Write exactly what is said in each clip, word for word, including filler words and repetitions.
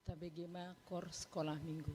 Tabege ma koor sekolah minggu.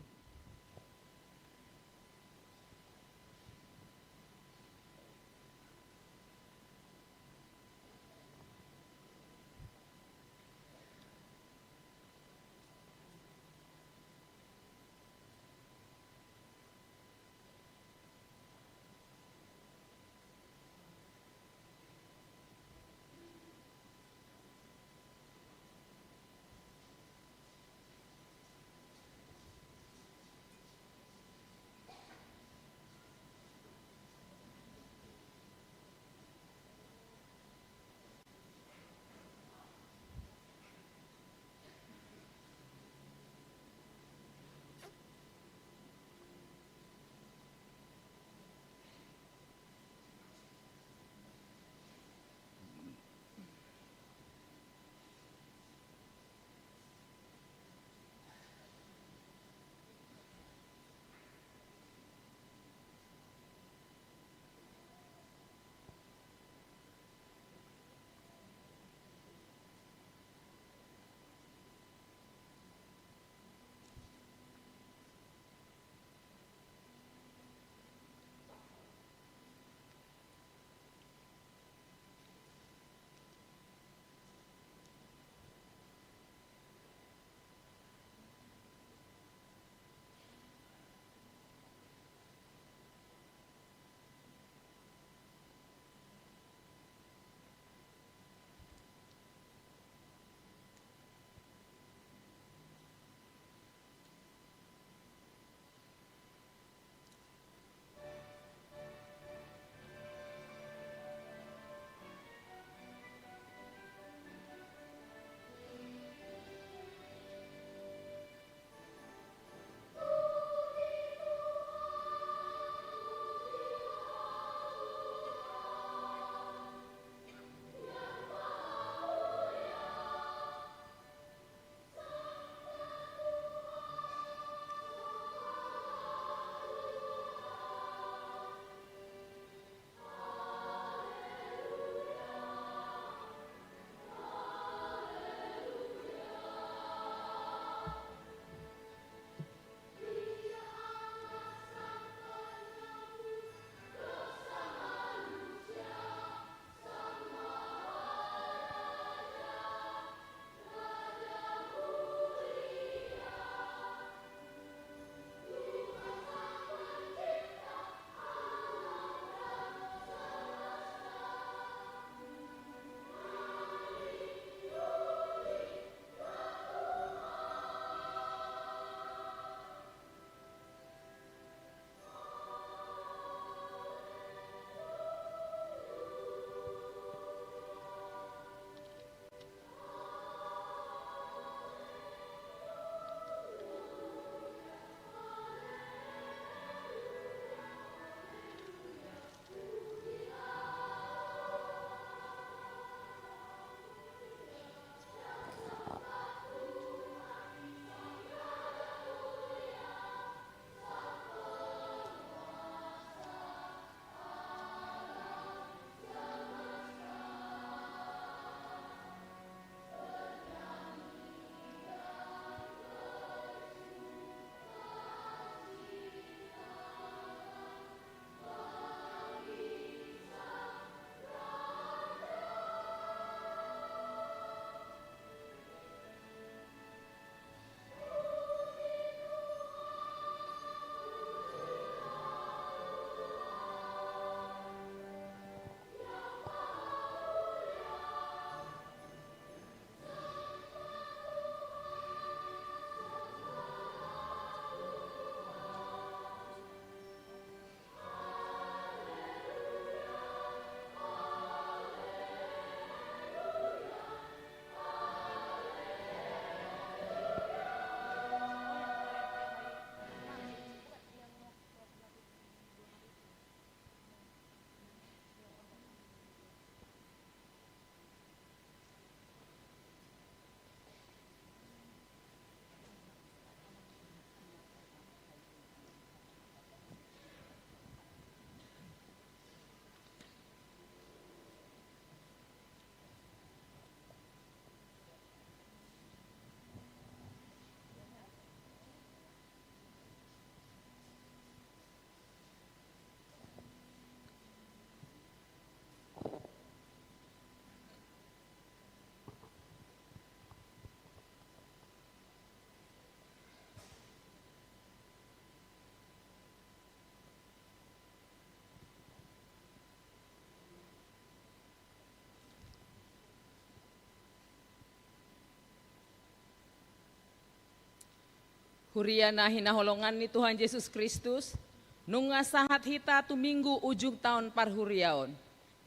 Huria na hinaholongan ni Tuhan Jesus Kristus, nunga sahat hita tu Minggu ujung taon parhuriaon,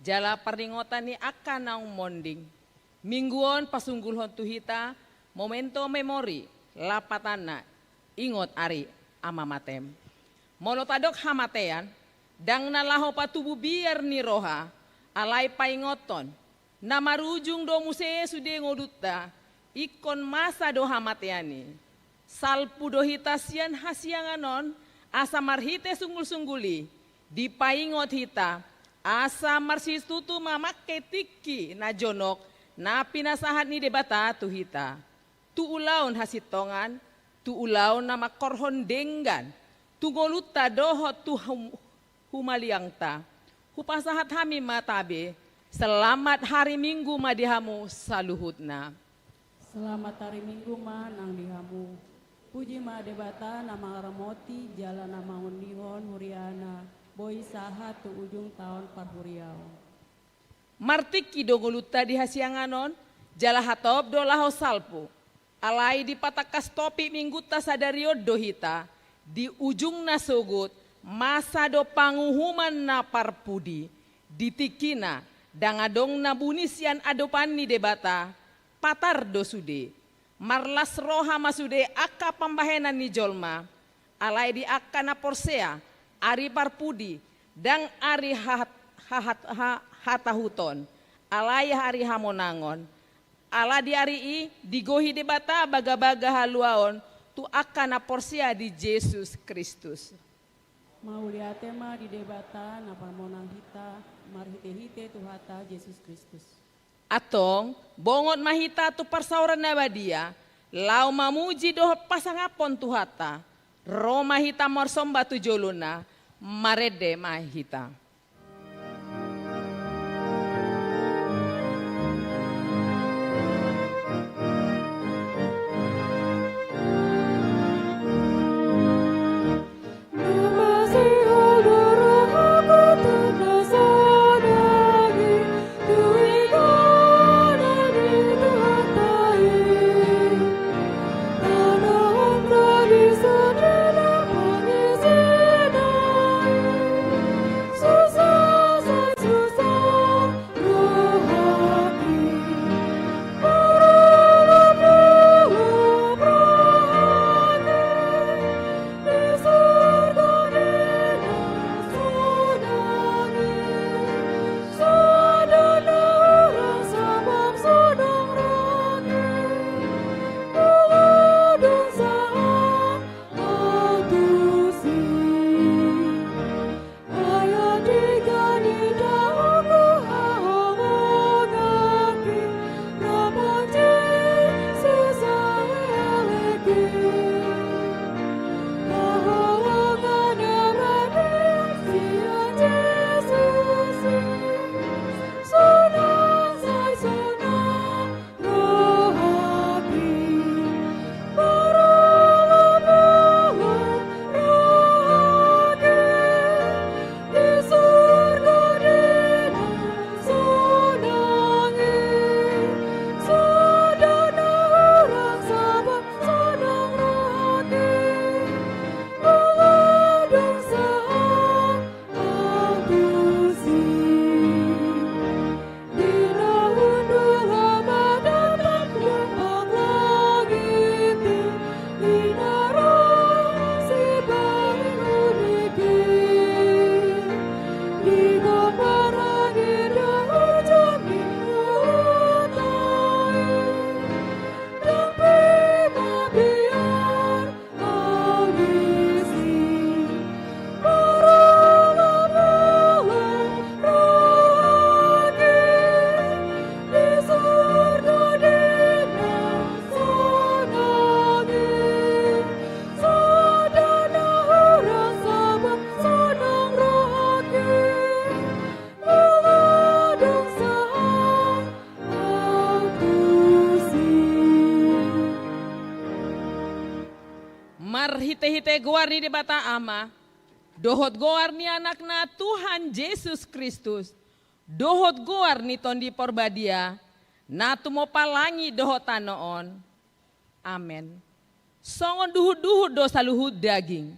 jala parningotan ni angka naung monding. Minggu on pasunggulhon tu hita memento mori, lapatanna, ingot ari amamatem. Molo tadok hamatean, ndang na laho patubu biar ni roha, alai paingothon, na marujung do muse sude ngolunta, ingkon masa do hamatean i. Salpu do hita sian hasiangan on, asa marhite sunggulsunggul i, dipaingot hita, asa marsitutu mamangke tingki na jonok, na pinasahat ni Debata tu hita. Tu ulaon hasintongan, tu ulaon na mangkorhon denggan, tu ngolunta dohot tu hum-, humaliangta. Hupasahat hami ma tabe, selamat hari Minggu ma di hamu saluhutna. Selamat hari Minggu ma nang di hamu. Puji ma Debata na mangaramoti jala na mangondihon huriana, boi sahat tu ujung taon parhuriaon. Martingki do ngolunta di hasiangan on, jala hatop do laho salpu. Alai dipatangkas topik Minggunta sadari on do hita, di ujungna sogot, masa do panguhuman na parpudi, di tingkina, ndang adong na buni sian adopan ni Debata, patar do sude. Marlas roha ma sude angka pambahenan ni jolma, alai di angka na porsea, ari parpudi, ndang ari hahat-, hahat-, ha-, hatahuton, alai ari hamonangon. Ala di ari i, digohi Debata bagabaga haluaon, tu angka na porsea di Jesus Kristus. Mauliate ma di Debata na parmonang hita, marhitehite Tuhanta Jesus Kristus. Antong, bongot ma hita tu parsaoran na badia, laho mamuji dohot pasangaphon Tuhanta, ro ma hita marsomba tu jolona, marende ma hita. Marhitehite goar ni Debata Ama, dohot goar ni Anakna Tuhan Jesus Kristus, dohot goar ni Tondi Porbadia, na tumompa langit dohot tano on. Amen. Songon duhut-duhut do saluhut daging,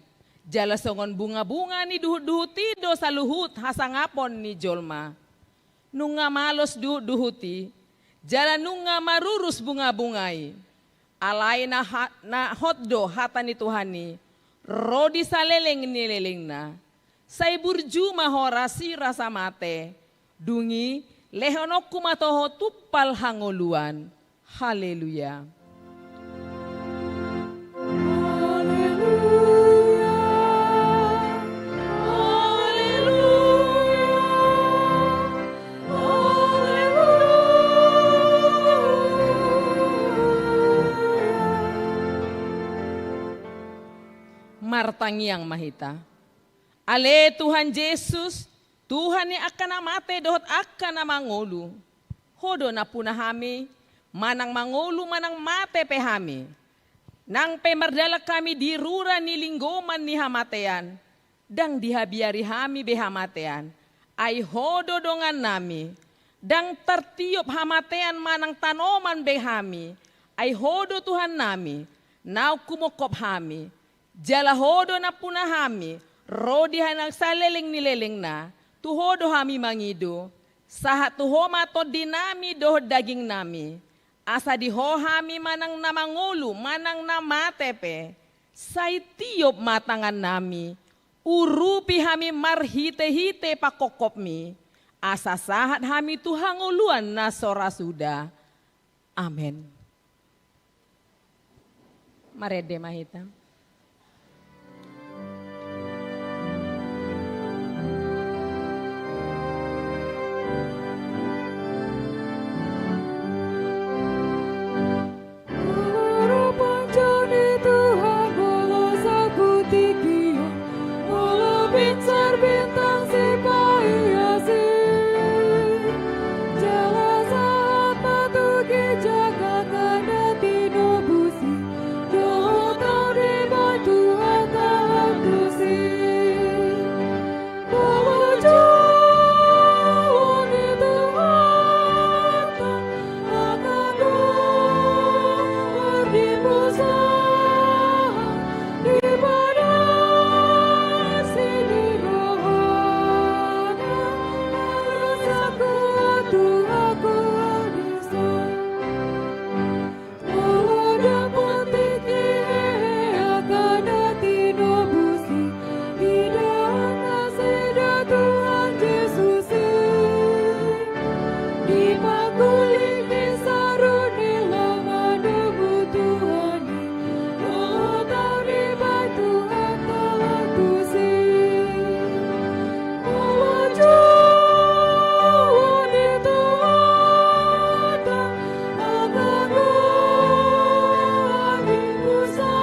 jala songon bunga-bunga ni duhut-duhut i do saluhut hasangapon ni jolma. Nunga malos duhut-duhut i, jala nunga marurus bunga-bunga i. Alai na ha-, na hot do hata ni Tuhan i, ro di saleleng ni lelengna. Sai burju ma ho rasi rasa mate, dung i lehononku ma tu ho tumpal hangoluan. Haleluya. Haleluya. Haleluya. Haleluya. Martangiang ma hita. Ale Tuhan Jesus, Tuhan ni angka na mate dohot angka na mangolu. Ho do nampuna hami, manang mangolu manang mate pe hami. Nang pe mardalan hami di rura ni linggoman ni hamatean, ndang dihabiari hami be hamatean, ai ho do dongannami. Ndang tartiop hamatean manang tanoman be hami, ai ho do Tuhannami, naung humongkop hami. Jala ho do nampuna hami, ro di hita na saleleng ni lelengna, tu ho do hami mangido, sahat tu ho ma tondinami dohot dagingnami, asa di ho hami manang na mangolu, manang na mate pe, sai tiop ma tangannami, urupi hami marhite-hite pangkopkopmi, asa sahat hami tu hangoluan na so ra suda. Amen. Marende ma hita. Molo binsar bintang sipaiasi, jala sahat ma tu ginjang angka na tinobusi, dohot tau dibahen Tuhanta laos tusi. Molo jolo ni Tuhanta, angka goar dipuji, dipadas ni rohana, molo sahat tu hakuaon i. Molo dapot tingki i angka na tinobusi, idaon nasida Tuhan Jesus i. Dipangkuling di saru ni lomo domu Tuhan i, dohot tau dibahen Tuhanta laos tusi. Molo jolo ni Tuhanta, angka goar dipuji,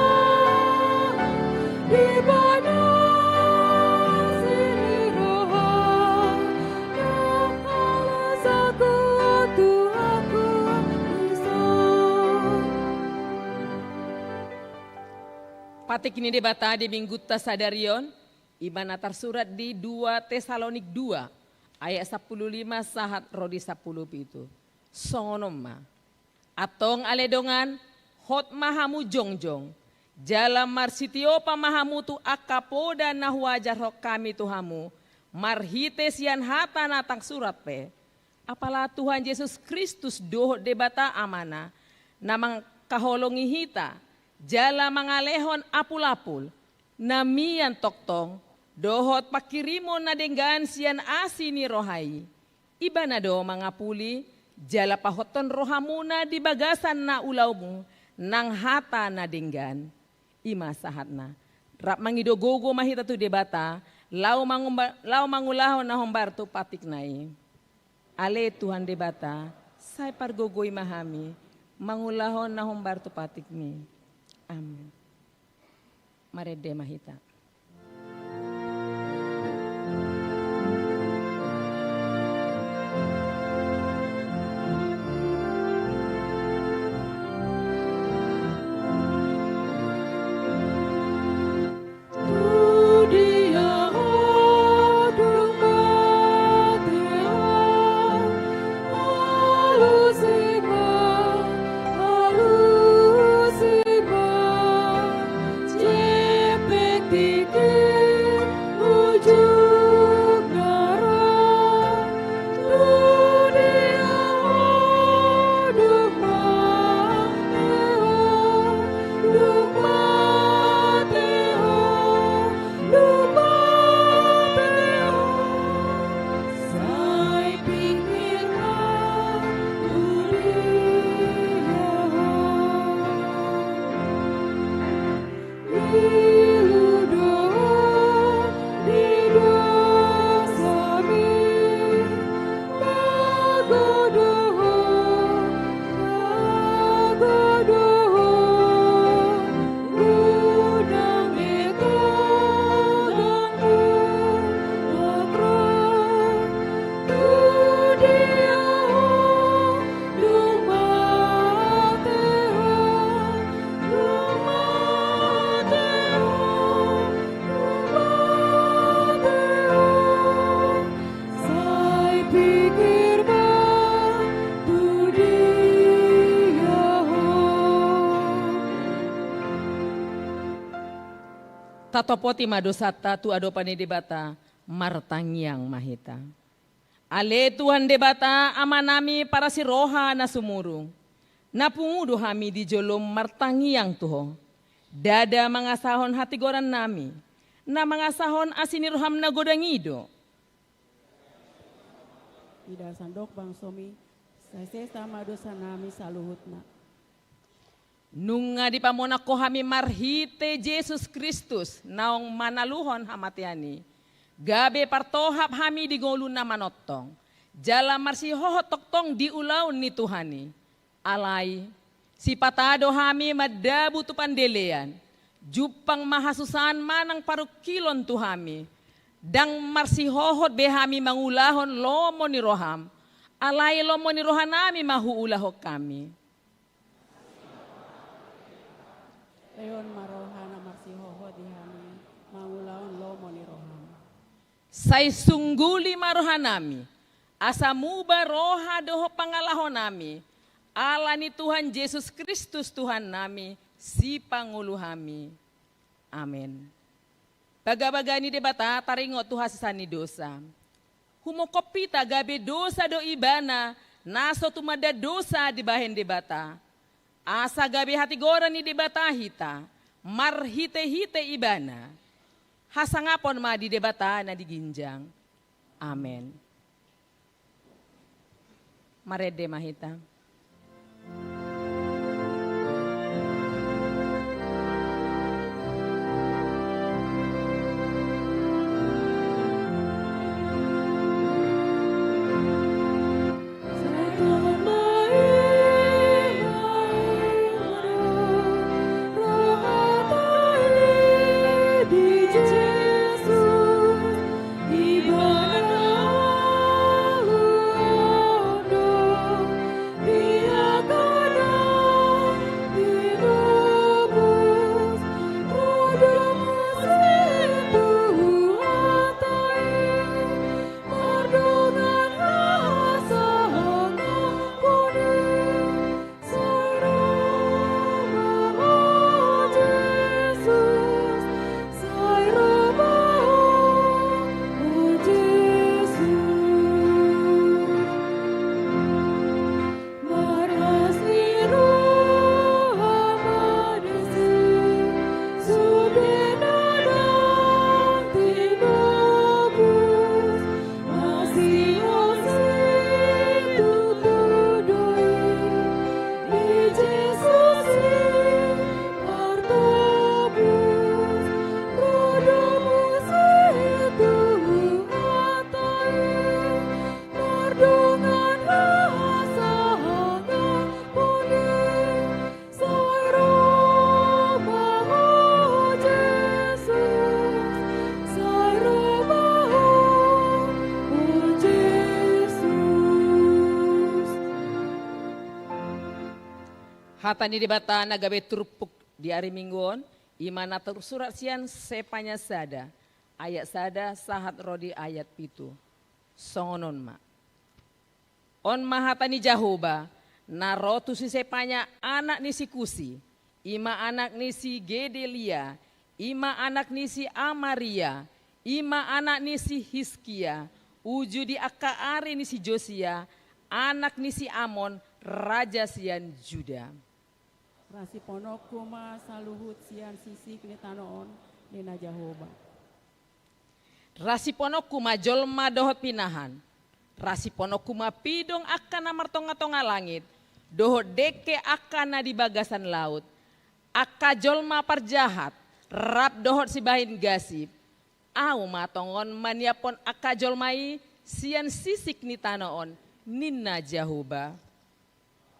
dipadas ni rohana, molo sahat tu hakuaon i. Patik ni Debata di Minggunta sadari on, i ma na tarsurat di dua Tesalonik dua, ayat sampulu lima sahat ro di sampulu pitu. Songon on ma. Antong ale dongan, hot ma hamu jongjong, jala marsitiopan ma hamu tu angka poda na huajarhon hami tu hamu, marhite sian hata na tarsurat pe. Apala Tuhan Jesus Kristus dohot Debata Amana, na mangkaholongi hita, jala mangalehon apul-apul, na mian tongtong, dohot panghirimon na denggan sian asi ni roha i. Ibana do mangapuli, jala pahothon rohamuna di bagasan na ulaonmu, nang hata na denggan. I ma sahatna. Rap mangido gogo ma hita tu Debata, laho mangumba-, laho mangulahon na hombar tu patikna i. Ale Tuhan Debata, sai pargogoi ma hami, mangulahon na hombar tu patikmi. Amen. Marende ma hita. Topoti ma dosanta tu adopan ni Debata, martangiang ma hita. Ale Tuhan Debata, Amanami parasi roha na sumurung, na pungu do hami di jolom martangiang tu Ho. Ndada mangasahon hatigorannami, na mangasahon asi ni roham na godang i do. Ida sandok bangsomi, sai sesa ma dosanami saluhutna. Nunga dipamonang Ho hami marhite Jesus Kristus, naung manaluhon hamatean i, gabe partohap hami di ngolu na manongtong, jala marsihohot tongtong di ulaon ni Tuhan i. Alai, sipata do hami mandabu tu pandelean, jumpang ma hasusaan manang parungkilon tu hami, ndang marsihohot be hami mangulahon lomo ni roham, alai lomo ni rohanami ma huulahon hami. Lehon ma roha na marsihohot di hami mangulahon lomo ni roham. Sai sungguli ma rohanami, asa muba roha dohot pangalahonami, ala ni Tuhan Jesus Kristus Tuhannami, Sipangolu hami. Amen. Bagabaga ni Debata taringot tu hasesaan ni dosa. Humongkop hita gabe dosa do Ibana, na so tumanda dosa dibahen Debata. Asa gabe hatigoran ni Debata hita, marhitehite Ibana. Hasangapon ma di Debata na di ginjang. Amen. Marende ma hita. Hata ni Debata na gabe turpuk di ari Minggu on, i ma na tarsurat sian Sepanya sada, ayat sada sahat ro di ayat pitu. Songon on ma. On ma hata ni Jahowa, na ro tu si Sepanya anak ni si Kusi, i ma anak ni si Gedalia, i ma anak ni si Amaria, i ma anak ni si Hiskia, uju di angka ari ni si Josia, anak ni si Amon, raja sian Juda. Rasipononku ma saluhut sian sisik ni tano on, ninna Jahowa. Rasipononku ma jolma dohot pinahan. Rasipononku ma pidong angka na martongatonga langit, dohot dengke angka na di bagasan laut, angka jolma parjahat, rap dohot sibahen gasip. Ahu ma tongon maniaphon angka jolma i sian sisik ni tano on, ninna Jahowa.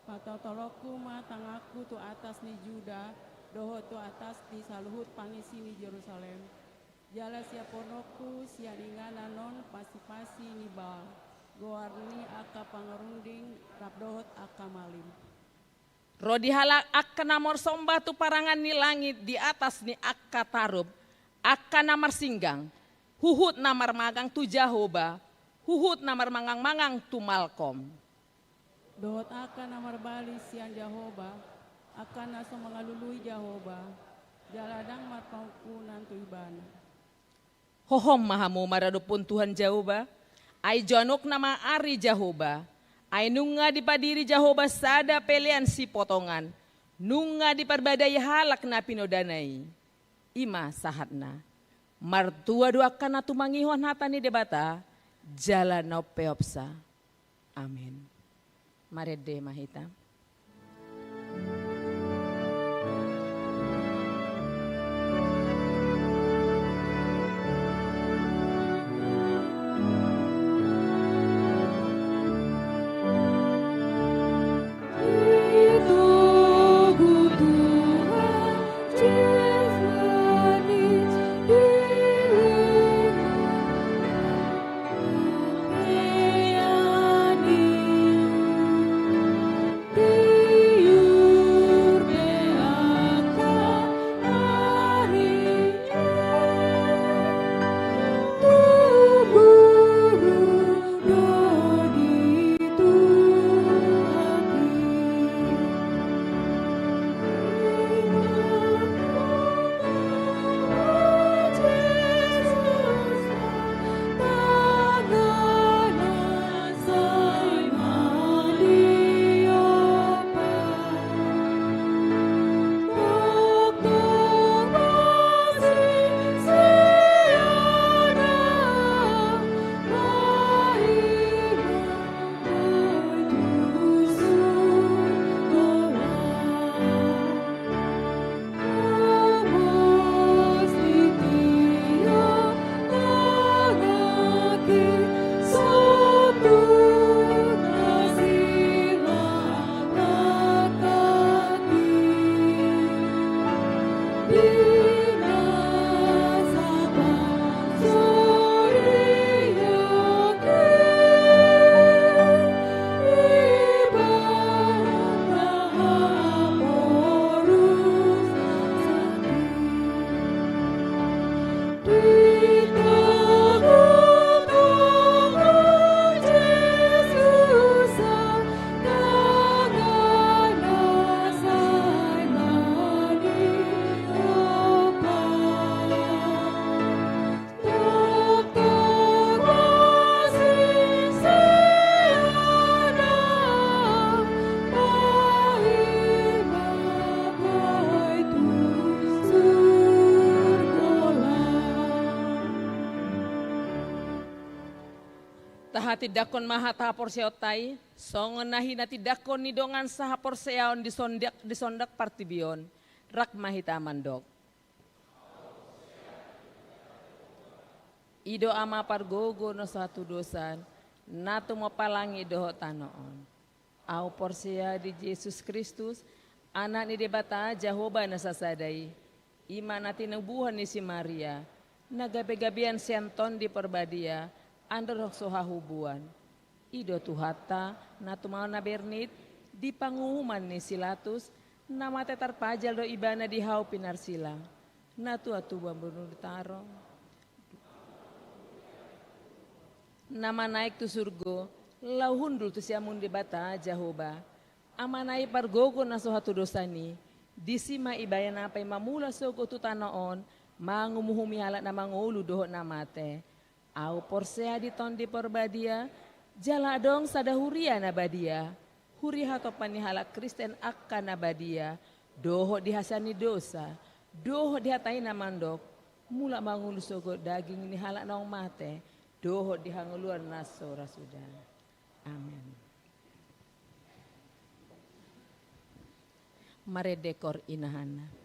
Patotolonku ma tanganku tu atas ni Juda, dohot tu atas ni saluhut pangisi ni Jerusalem. Jala siaphononku sian inganan on pasipasi ni Baal, goar ni angka pangarunding rap dohot angka malim. Ro di halak angka na marsomba tu parangan ni langit di atas ni angka tarup, angka na marsinggang, huhut na marmagang tu Jahowa, huhut na marmangangmangang tu Malkom. Dohot angka na marbalik sian Jahowa, angka na so mangalului Jahowa, Jala ndang marpangungkunan tu ibana. Hohom ma hamu maradophon Tuhan Jahowa, ai jonokna ma ari Jahowa. Ai nunga dipadiri Jahowa sada pelean sipotongan, nunga diparbadai halak na pinodana i. I ma sahatna. Martua do angka na tumangihon hata ni Debata, jala na umpeopsa. Amen. Marende ma hita. Tahatindangkon ma hata haporseaonta i, songon na hinatindangkon ni dongan sahaporseaon di sondak, di sondak partingkian on. Rap ma hita mandok. I do Ama pargogo na so hatudosan, na tumompa langit dohot tano on. Ahu porsea di Jesus Kristus, Anak ni Debata Jahowa na sasada i, i ma na tinubuhon ni si Maria, na gabe-gabean sian Tondi Parbadia, andorang so hahubuan. I do Tuhanta, na tumaon na bernit, di panguhuman ni si Latus, na mate tarpajal do ibana di hau pinarsila. Na tuat tu bambunu di taro. Na manaek tu surgo, laho hundul tu siamun Debata Jahowa. Amana i pargogo na so hatudosan i, disi ma ibaen na paima mula sogot tu tano on, mangumuhumi halak na mangolu dohot na mate. Ahu porsea di Tondi Parbadia, jala adong sada huria na badia, huria hatompa ni halak Kristen angka na badia, dohot di hasea ni dosa, dohot di hata i na mandok, mulak mangolu sogot daging ni halak naung mate, dohot di hangoluan na so ra suda. Amen. Marende kor inahana.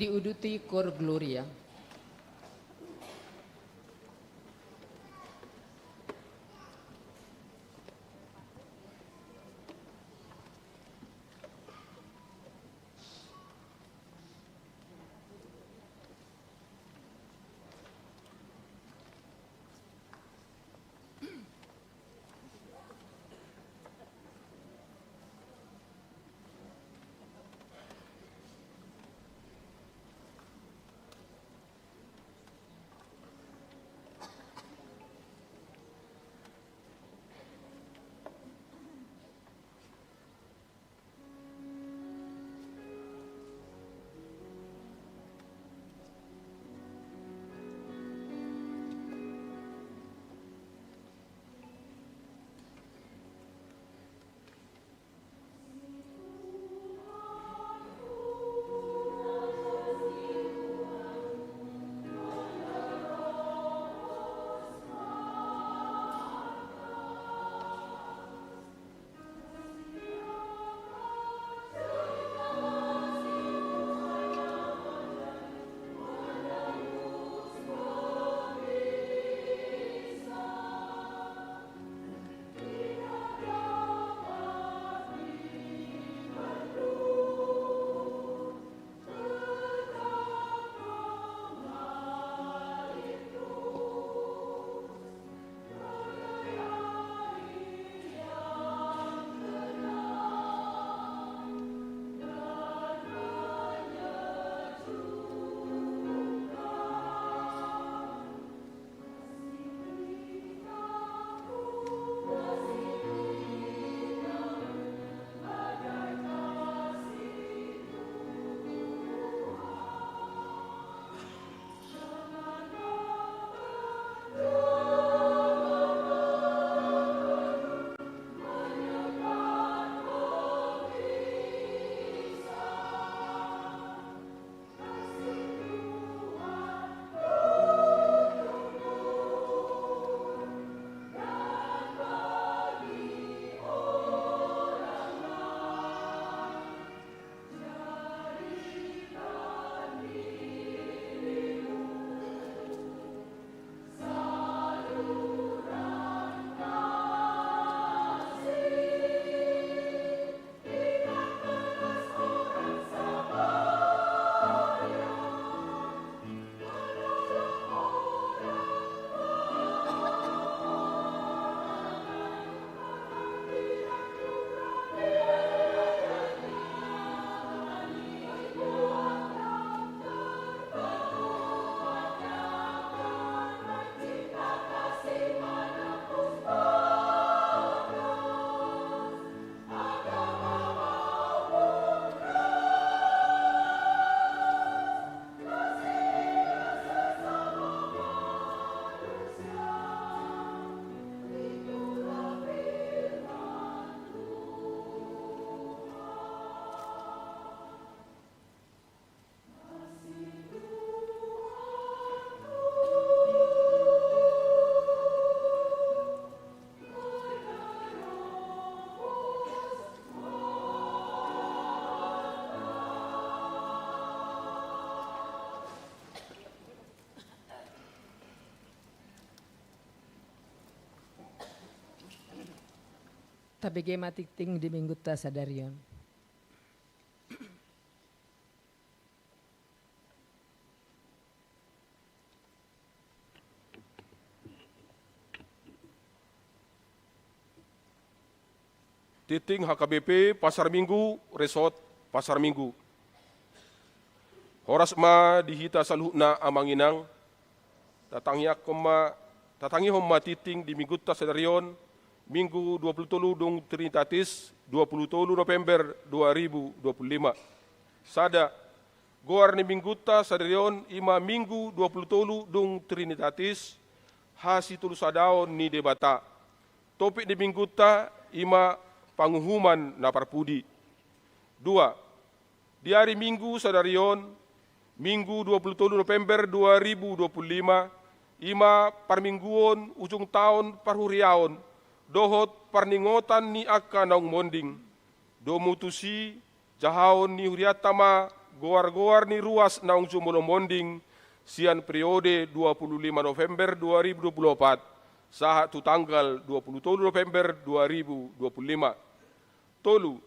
Diuduti Kor Gloria. Tabege ma tingting di Minggunta sadari on. Tingting H K B P Pasar Minggu, Resort Pasar Minggu. Horas ma di hita saluhutna amang inang. Tatangiangkon ma, tatangihon ma tingting di Minggunta sadari on, Minggu dua pulu tolu dung Trinitatis, dua pulu tolu November dua ribu dua pulu lima. Sada, goar ni Minggunta sadari on i ma Minggu dua pulu tolu dung Trinitatis, hasitolusadaon ni Debata. Topik ni Minggunta i ma panguhuman na parpudi. Dua, di ari Minggu sadari on, Minggu dua pulu tolu November dua ribu dua pulu lima, i ma parmingguon ujung taon parhuriaon dohot parningotan ni angka naung monding. Domu tusi, jahaon ni hurianta ma Goar-goar ni ruas naung jumolo monding sian periode dua puluh lima November dua ribu dua puluh opat sahat tu tanggal dua puluh tolu November dua ribu dua puluh lima. Tolu,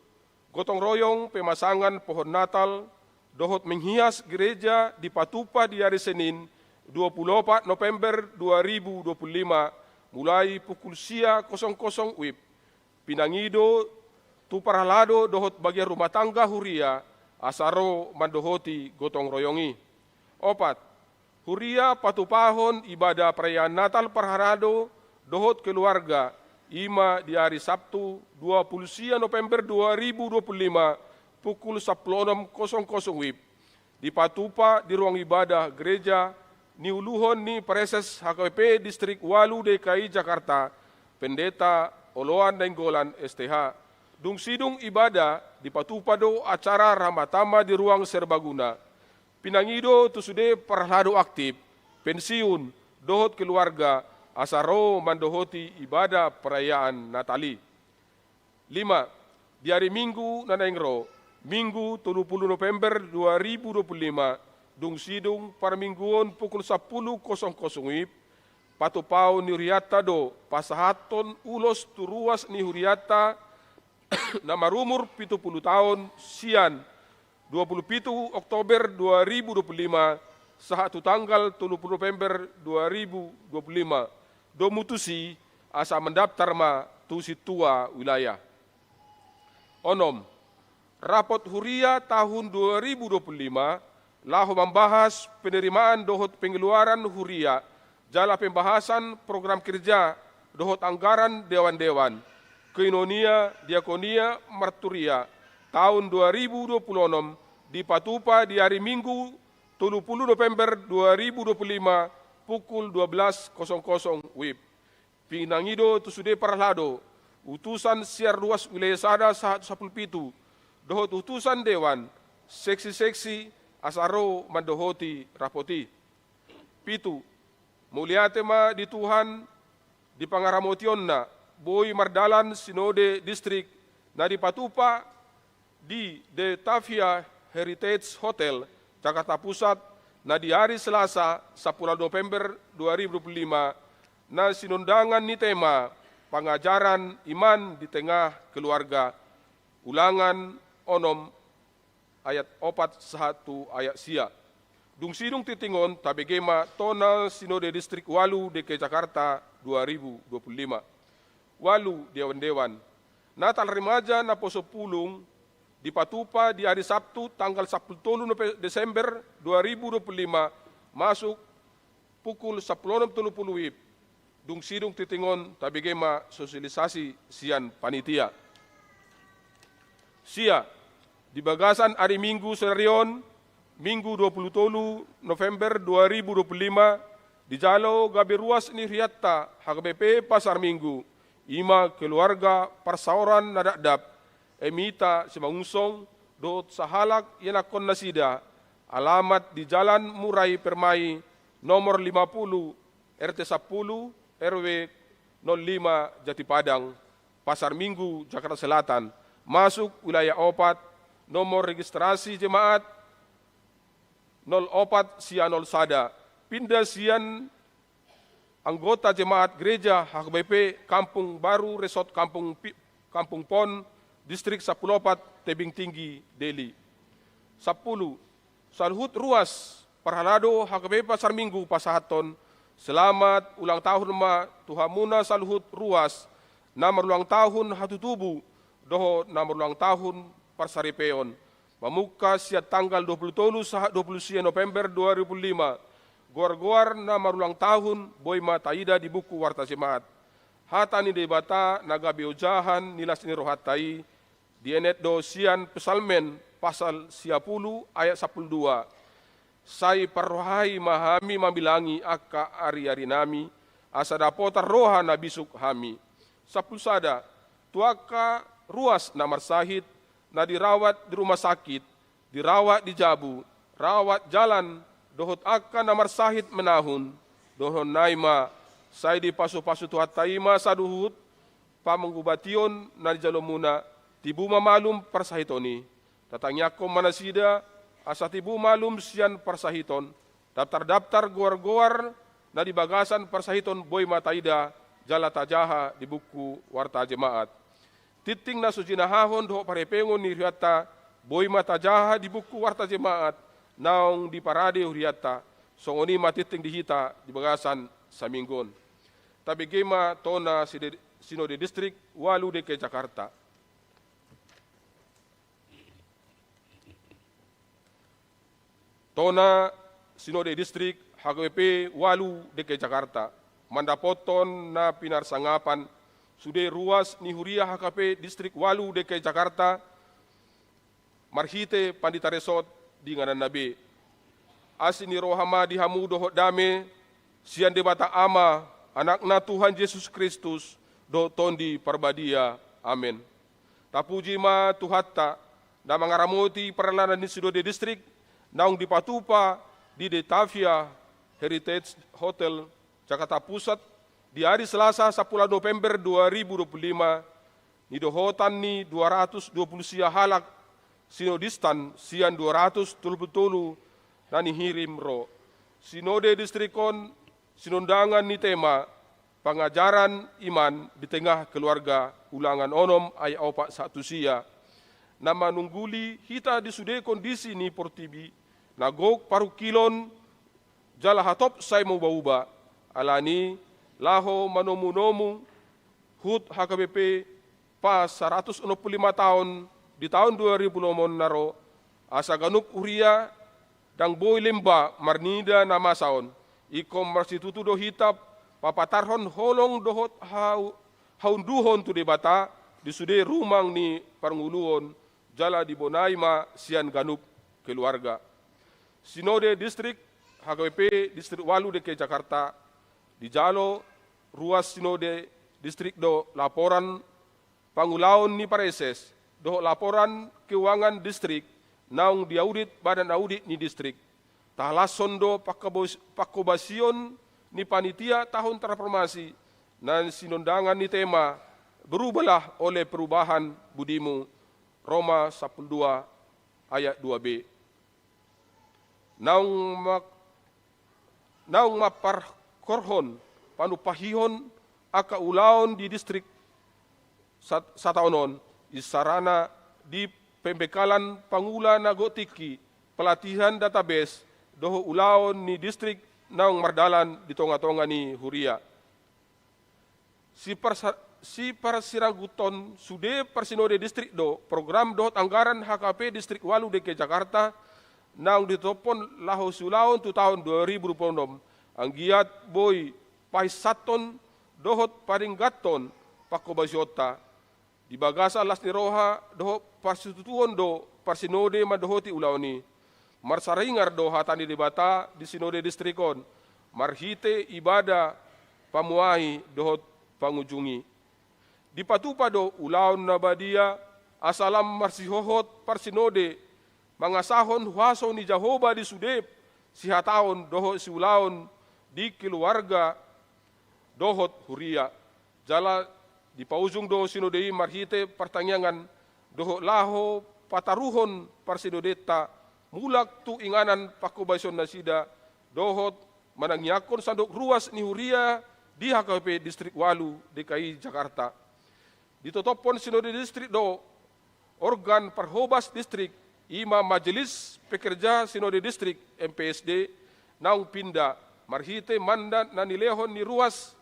gotong royong pemasangan pohon Natal dohot menghias gereja dipatupa di ari Senin dua puluh opat November dua ribu dua puluh lima, mulai pukul sia kosong kosong wib. Pinangido tu parhalado dohot bagian rumah tangga huria asa ro mandohoti gotong royong i. Opat, huria patupahon ibadah perayaan Natal parhalado dohot keluarga, i ma di ari Sabtu dua puluh sia November dua ribu dua puluh lima, pukul sampulu onom kosong kosong wib, dipatupa di ruang ibadah gereja niuluhon ni Praeses H K B P Distrik Walu D K I Jakarta, Pendeta Oloan Nainggolan S T H. Dung sidung ibadah, dipatupa do acara ramatama di ruang serbaguna. Pinangido tu sude parhalado aktif, pensiun, dohot keluarga, asa ro mandohoti ibadah perayaan Natal i. Lima, di ari Minggu na naeng ro, Minggu tolu puluh November dua ribu dua puluh lima, dung sidung parmingguon pukul sampulu kosong kosong wib, patupaon ni hurianta do pasahathon ulos tu ruas ni hurianta na marumur pitu puluh taon sian dua puluh pitu Oktober dua ribu dua puluh lima sahat tu tanggal tolu puluh November dua ribu dua puluh lima. Domu tusi asa mandaptar ma tu sintua wilayah. Onom, rapot huria tahun dua ribu dua puluh lima laho mambahas penerimaan dohot pengeluaran huria jala pembahasan program kerja dohot anggaran dewan-dewan, koinonia, diakonia, marturia, tahun dua ribu dua puluh onom dipatupa di ari Minggu tolu puluh November dua ribu dua puluh lima pukul dua belas kosong kosong wib. Pinangido tu sude parhalado, utusan sian ruas wilayah sada sahat sampulu pitu, dohot utusan dewan, seksi-seksi, asa ro mandohoti rapot i. Pitu, mauliate ma di Tuhan, di pangaramotionna, boi mardalan sinode distrik na dipatupa di The Tavia Heritage Hotel, Jakarta Pusat, na di ari Selasa, sampulu November dua ribu dua puluh lima, na sinondangan ni tema pangajaran iman di tengah keluarga, Ulangan onom ayat opat sahat tu ayat sia. Dung sidung tingting on tabege ma tona Sinode Distrik Walu D K I Jakarta dua ribu dua puluh lima. Walu, dewan-dewan. Natal Remaja Naposo Pulung dipatupa di ari Sabtu tanggal sampulu tolu Nope-, Desember dua ribu dua puluh lima, masuk pukul sampulu onom tolu pulu wib. Dung sidung tingting on tabege ma sosialisasi sian panitia. Sia, di bagasan ari Minggu sadari on, Minggu dua puluh tolu November dua ribu dua puluh lima, dijalo gabe ruas ni hurianta H K B P Pasar Minggu, i ma keluarga parsaoran na dakdap, Emita Simangunsong, dohot sahalak ianakkon nasida, alamat di Jalan Murai Permai, nomor lima puluh, R T sampulu, R W nol lima, Jatipadang, Pasar Minggu, Jakarta Selatan, masuk wilayah opat, nomor registrasi jemaat nol opat sia nol sada, pinda sian anggota jemaat gereja H K B P Kampung Baru Resort Kampung Pi-, Kampung Pon, Distrik sampulu opat, Tebing Tinggi, Deli. Sampulu, saluhut ruas parhalado H K B P Pasar Minggu pasahathon selamat ulang tahun ma tu hamuna saluhut ruas na marulang tahun hatutubu dohot na marulang tahun parsaripeon. Mamungka sian tanggal dua puluh tolu sahat dua puluh sia November dua ribu lima, goar-goar na marulang tahun boi ma taida di buku warta jemaat. Hata ni Debata na gabe ojahan ni las ni rohanta i, dienet do sian Psalmen pasal sia pulu ayat sampulu dua. Sai parrohai ma hami mamilangi angka ari-arinami, asa dapotan roha na bisuk hami. Sampulu sada, tu angka ruas na marsahit, na dirawat di rumah sakit, dirawat di jabu, rawat jalan, dohot angka na marsahit menahun, dohonon nai ma, sai dipasu-pasu Tuhanta i ma saluhut pamangubation na nijalomuna, tibu ma malum parsahiton i. Tatangiangkon ma nasida, Asa tibu malum sian parsahiton, daptar-daptar goar-goar na di bagasan parsahiton boi ma taida jala tajaha di buku Warta Jemaat. Tingting na so jinahahon dohot parhepengon ni hurianta boi ma tajaha di buku Warta Jemaat naung diparade hurianta, songon i ma tingting di hita di bagasan saminggu on. Tabege ma tona Side-, Sinode Distrik ualu D K I Jakarta. Tona Sinode Distrik H K B P ualu D K I Jakarta, mandapothon na pinarsangapan sude ruas ni huria H K B P Distrik ualu D K I Jakarta, marhite pandita resort di ingananna be. Asi ni roha ma di hamu dohot dame sian Debata Ama, Anakna Tuhan Jesus Kristus, dohot Tondi Parbadia. Amen. Tapuji ma Tuhanta, na mangaramoti pardalanan ni Sinode Distrik naung dipatupa di Detavia Heritage Hotel, Jakarta Pusat, di ari Selasa, sampulu November dua ribu dua puluh lima, nidohotan ni dua ratus dua puluh sia halak sinodistan sian dua ratus tolu puluh tolu na nihirim ro. Sinode Distrik on sinondangan ni tema Pangajaran Iman di Tengah Keluarga, ulangan onom ayat opat sahat tu sia, na manungguli hita di sude kondisi ni portibi na gok parungkilon jala hatop sai mauba-uba. Alani i, laho manomu-nomu hut H K B P pas saratus onom pulu lima taon di taon dua ribu onom na ro, asa ganup huria ndang boi lemba marnida na masa on. Ingkon marsitutu do hita papatarhon holong dohot hau-, haunduhon tu Debata di sude rumang ni parngoluon, jala dibonai ma sian ganup keluarga. Sinode Distrik H K B P Distrik ualu D K I Jakarta, dijalo ruas Sinode Distrik do laporan pangulaon ni praeses dohot laporan keuangan distrik naung diaudit Badan Audit ni Distrik. Tahalashon do pangkobas-, pangkobasion ni panitia tahun transformasi na sinondangan ni tema Berubahlah oleh Perubahan Budimu, Roma sampulu dua ayat dua B. Naung ma-, naung mamparhorhon panumpahihon angka ulaon di distrik sat-, sataon on, isarana di pembekalan pangula na gok tingki, pelatihan database, dohot ulaon ni distrik naung mardalan di tonga-tonga ni huria. Siparsa-, siparsirangguthon sude parsinode distrik do program dohot anggaran H K B P Distrik ualu D K I Jakarta naung ditotophon laho siulaon tu taon dua ribu dua puluh onom, anggiat boi pahinsathon dohot padengganhon pangkobasionta. Di bagasan las ni roha dohot parsitutuon do parsinode mandohoti ulaon i. Marsaringar do hata ni Debata di sinode distrik on marhite ibada pamuahi dohot pangujungi. Dipatupa do ulaon na badia asa lam marsihohot parsinode mangasahon huaso ni Jahowa di sude sihataon dohot siulaon di keluarga dohot huria. Jala dipaujung do sinode i marhite partangiangan dohot laho pataruhon parsinodenta mulak tu inganan pangkobasion nasida dohot manangiangkon sandok ruas ni huria di H K B P Distrik ualu D K I Jakarta. Ditotophon sinode distrik do organ parhobas distrik, i ma Majelis Pekerja Sinode Distrik, M P S D, naung pinda marhite mandat na nilehon ni ruas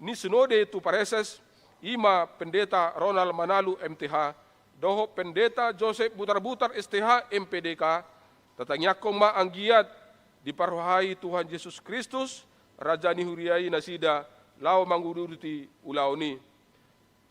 ni sinode tu praeses, i ma Pendeta Ronald Manalu, M T H, dohot Pendeta Joseph Butarbutar, S T H, M P D K. Tatangiangkon ma anggiat diparrohai Tuhan Jesus Kristus, Raja ni huria i, nasida laho manguduti ulaon i.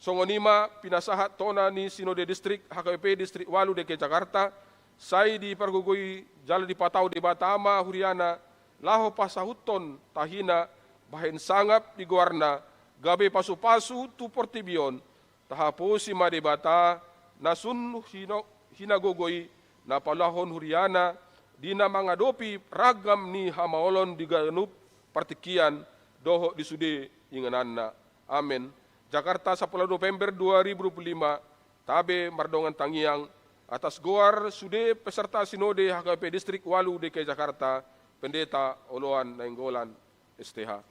Songon i ma pinasahat tona ni sinode distrik H K B P Distrik ualu D K I Jakarta, sai dipargogoi jala dipatau Debata ma huriana laho pasahuthon tahina bahen sangap di goarna, gabe pasu-pasu tu portibi on. Tahaposi ma Debata na sun hino-, hinagogo i na paulahon huriana di na mangadopi ragam ni hamaolon di ganup partingkian dohot di sude ingananna. Amen. Jakarta, sampulu November dua ribu dua puluh lima, tabe mardongan tangiang, Atas goar sude peserta Sinode H K B P Distrik Walu D K I Jakarta, Pendeta Oloan Nainggolan, S T H.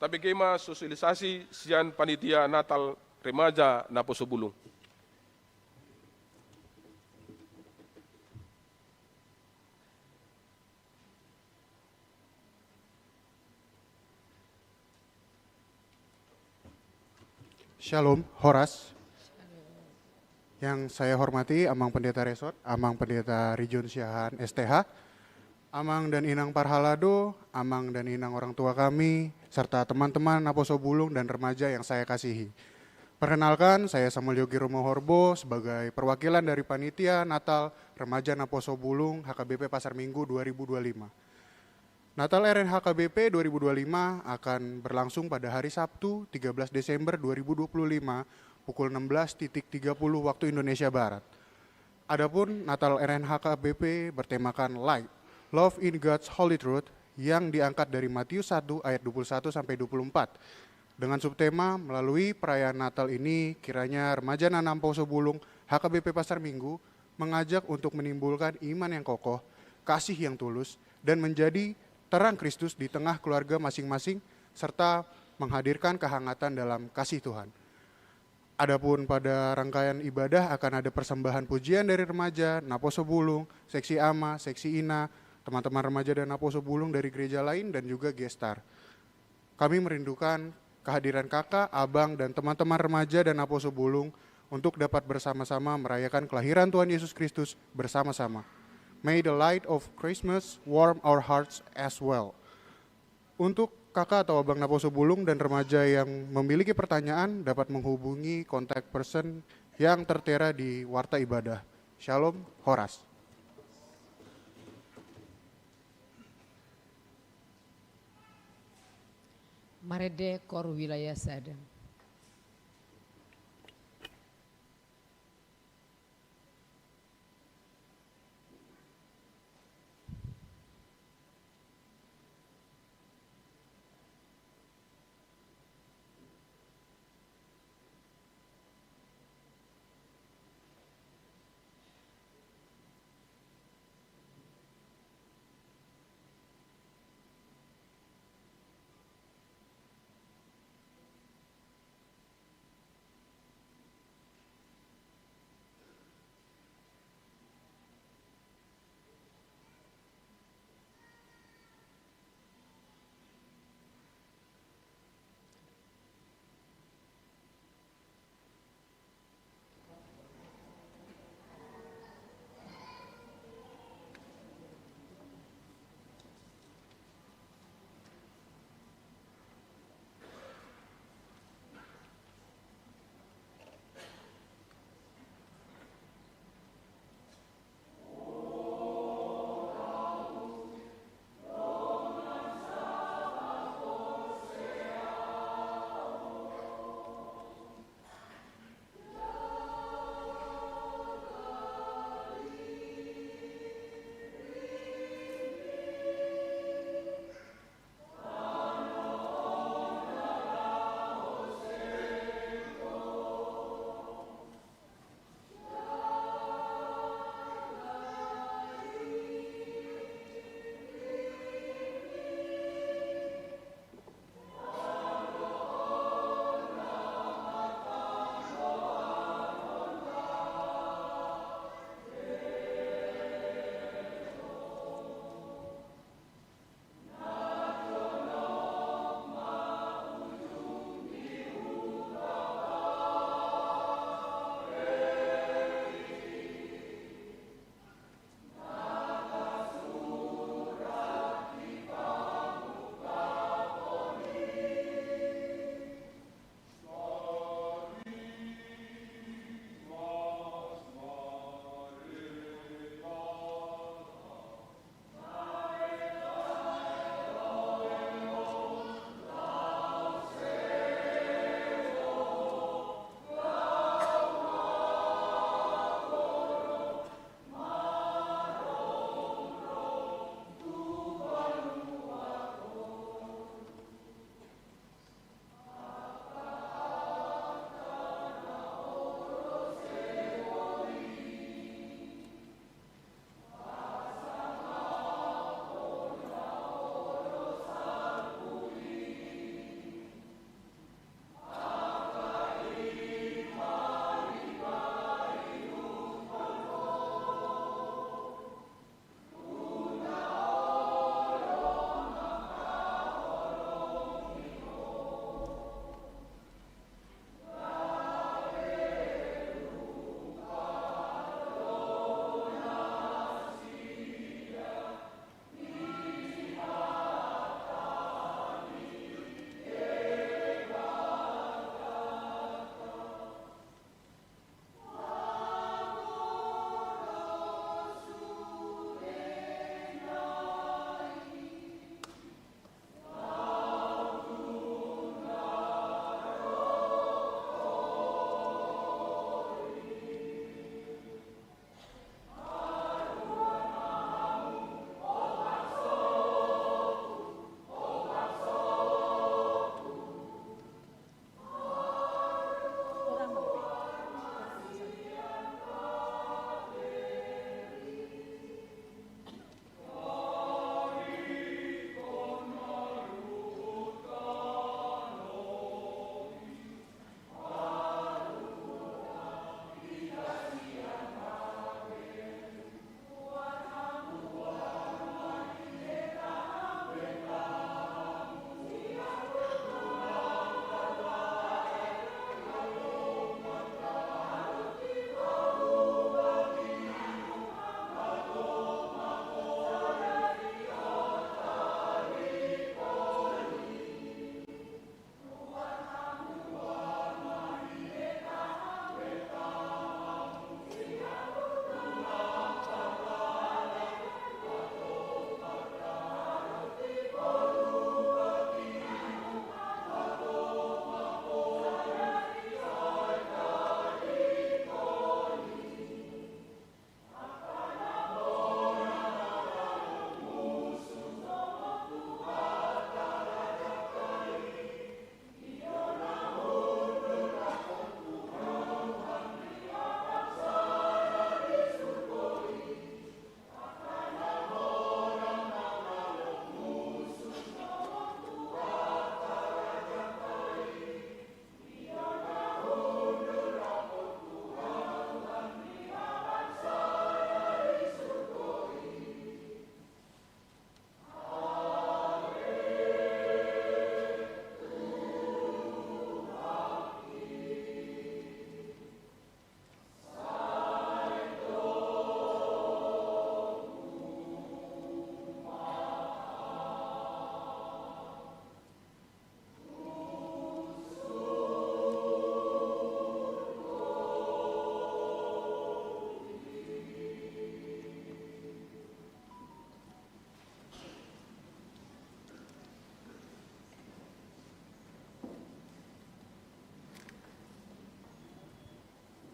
Tabege ma sosialisasi sian panitia Natal Remaja Naposo Bulung. Shalom, horas. Yang saya hormati Amang Pendeta Resort, Amang Pendeta Region Siahaan S T H, Amang dan Inang Parhalado, Amang dan Inang orang tua kami, serta teman-teman Naposo Bulung dan remaja yang saya kasihi. Perkenalkan, saya Samuel Yogi Romo Horbo sebagai perwakilan dari Panitia Natal Remaja Naposo Bulung H K B P Pasar Minggu dua ribu dua lima. Natal R N H K B P dua ribu dua lima akan berlangsung pada hari Sabtu, tiga belas Desember dua ribu dua puluh lima, pukul enam belas titik tiga puluh waktu Indonesia Barat. Adapun Natal R N H K B P bertemakan Light, Love in God's Holy Truth, yang diangkat dari Matius satu ayat dua puluh satu sampai dua puluh empat. Dengan subtema, melalui perayaan Natal ini, kiranya remaja Naposo Bulung H K B P Pasar Minggu mengajak untuk menimbulkan iman yang kokoh, kasih yang tulus, dan menjadi terang Kristus di tengah keluarga masing-masing, serta menghadirkan kehangatan dalam kasih Tuhan. Adapun pada rangkaian ibadah akan ada persembahan pujian dari remaja Naposo Bulung, seksi ama, seksi ina, teman-teman remaja dan Naposo Bulung dari gereja lain, dan juga gestar. Kami merindukan kehadiran kakak, abang, dan teman-teman remaja dan Naposo Bulung untuk dapat bersama-sama merayakan kelahiran Tuhan Yesus Kristus bersama-sama. May the light of Christmas warm our hearts as well. Untuk kakak atau abang Naposo Bulung dan remaja yang memiliki pertanyaan, dapat menghubungi contact person yang tertera di warta ibadah. Shalom, horas. Marende Kor Wilayah Sada.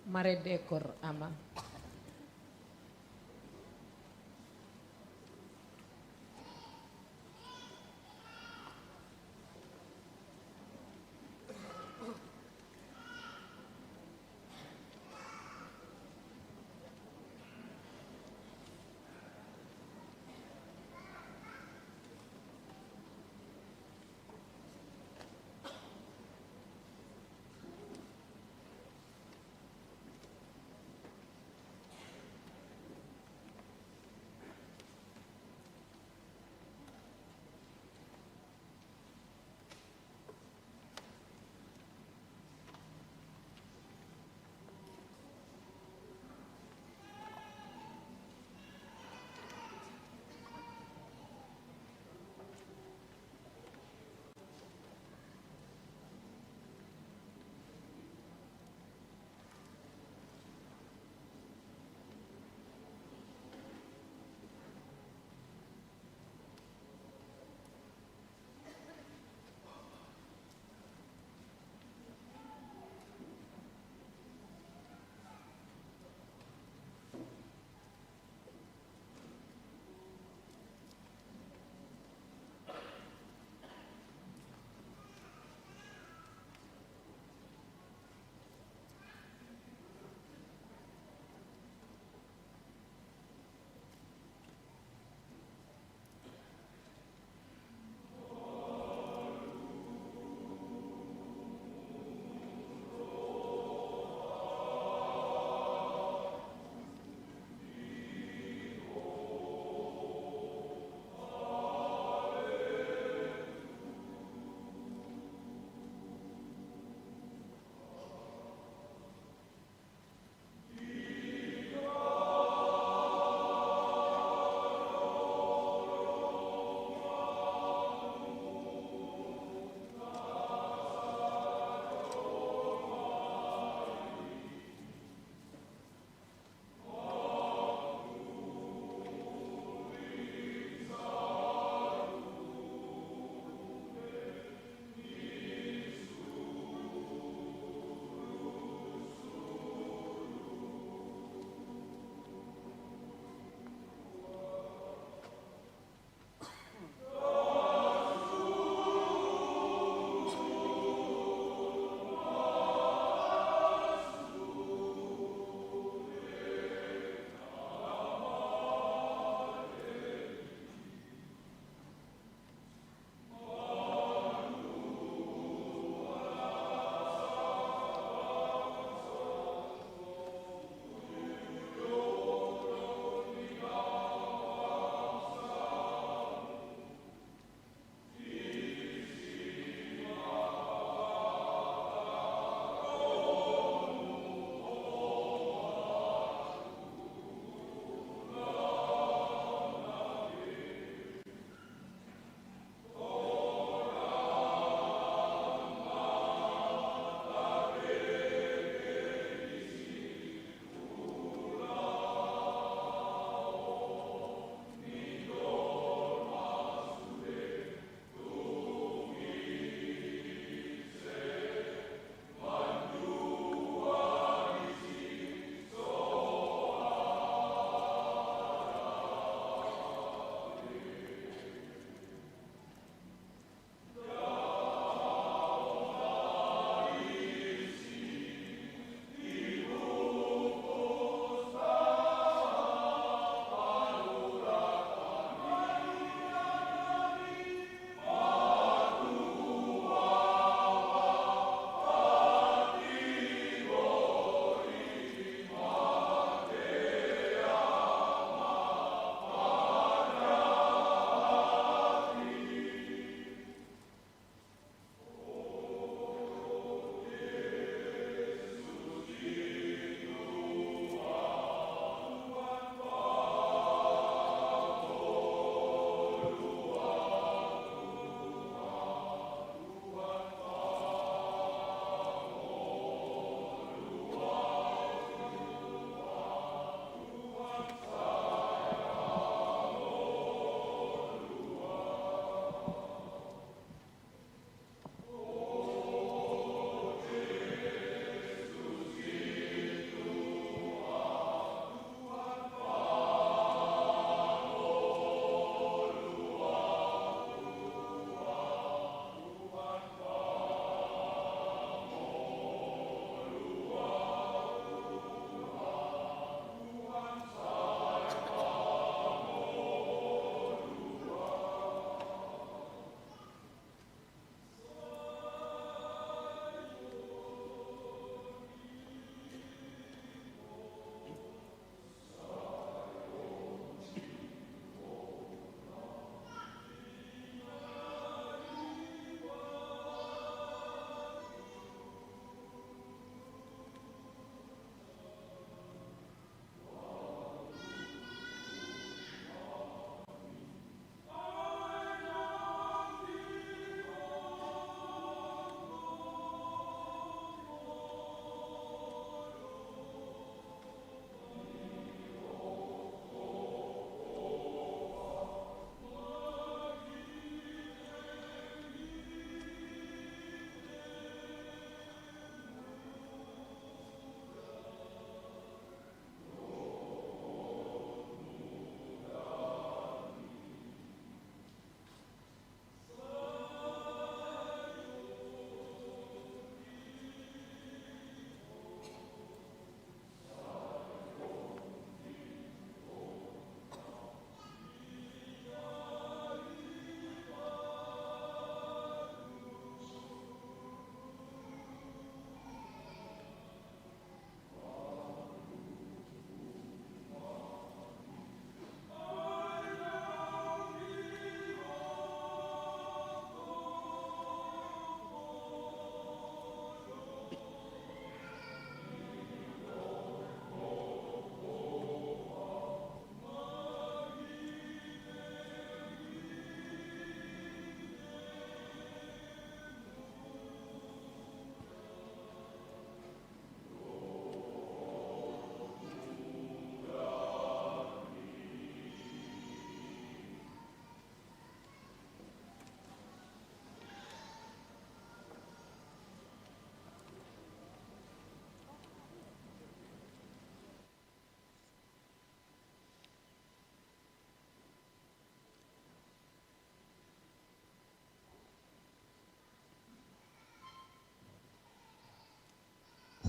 Marende Ekor, Ama.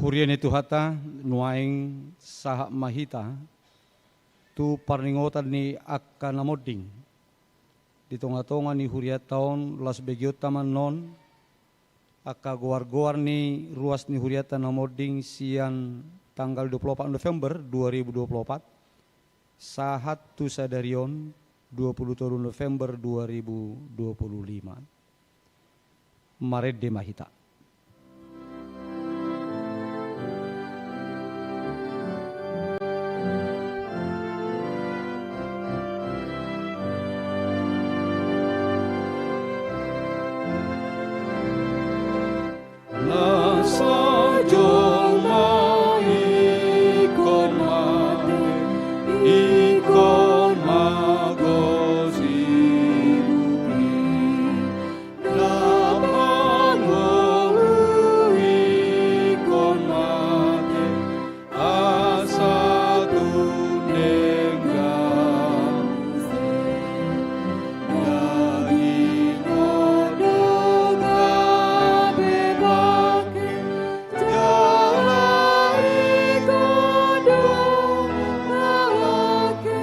Huria ni Tuhanta, nuaeng sahat ma hita tu parningotan ni angka na monding di tonga-tonga ni hurianta on. Laos begeonta ma annon angka goar-goar ni ruas ni hurianta na monding sian tanggal dua puluh opat November dua ribu dua puluh opat sahat tu sadari on, dua puluh tolu November dua ribu dua puluh lima. Marende ma hita. Na sajo ma ingkon mate, ingkon ma gok sibuki. Na mangolu ingkon mate, asa tung denggan muse. Daging on do gabe bangke, jala ingkon do mangangke,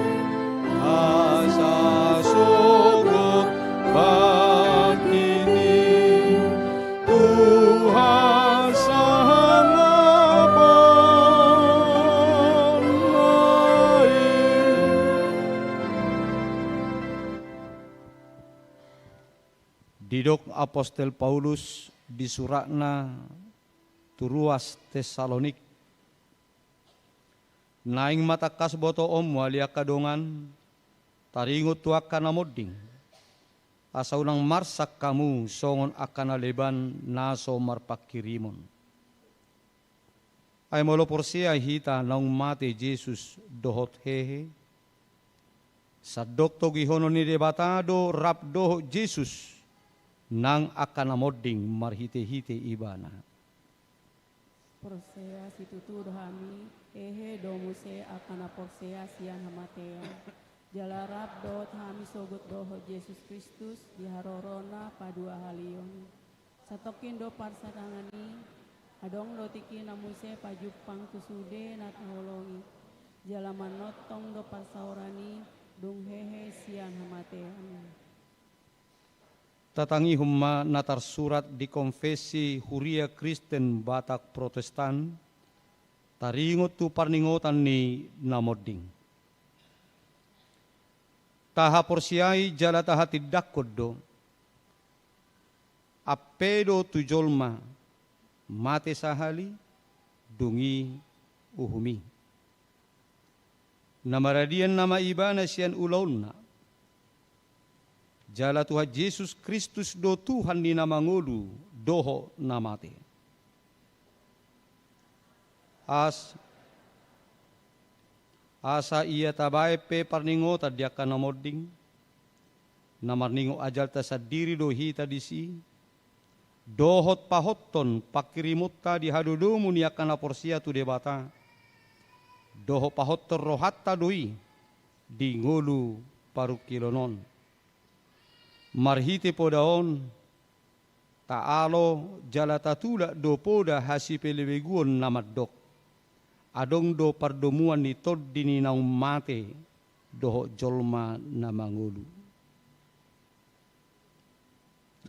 asa sogot bangkit i. Tuhan sangaphon ma i. Didok apostel Paulus di suratna tu ruas Tessalonik. Naeng ma tangkas botoonmu ale angka dongan, taringot tu angka na monding, asa unang marsak hamu songon angka na leban na so marpangkirimon. Ai molo porsea hita naung mate Jesus dohot hehe, sandok togihonon ni Debata do rap dohot Jesus nang angka na monding marhite-hite Ibana. Porsea situtu do hami, hehe do muse angka na porsea sian hamatean. Jala rap dohot hami sogot dohot Jesus Kristus di harorona paduahalion. Satongkin do parsadangan i, adong do tingkina muse pajumpang tu sude na taholongi. Jala manongtong do parsaoran i, dung hehe sian hamatean. Tatangihon ma na tarsurat di Konfesi Huria Kristen Batak Protestan, taringot tu parningotan ni na monding. Tahaporseai jala tahatindangkon do, ampe do tu jolma mate sahali, dung i uhum i. Na maradian nama ibana sian ulaonna. Jala Tuhan Jesus Kristus do Tuhan ni na mangolu dohot na mate. As, asa ia tabaen pe parningotan di angka na monding, na marningot ajalta sandiri do hita disi, dohot pahothon pangkirimonta di hadodomu ni angka na porsea tu Debata, dohot pahothon rohanta do i di ngolu parungkilon on. Marhite poda on, taalo jala tatulak do poda hasipelebeguon na mandok: Adong do pardomuan ni tondi ni naung mate dohot jolma na mangolu.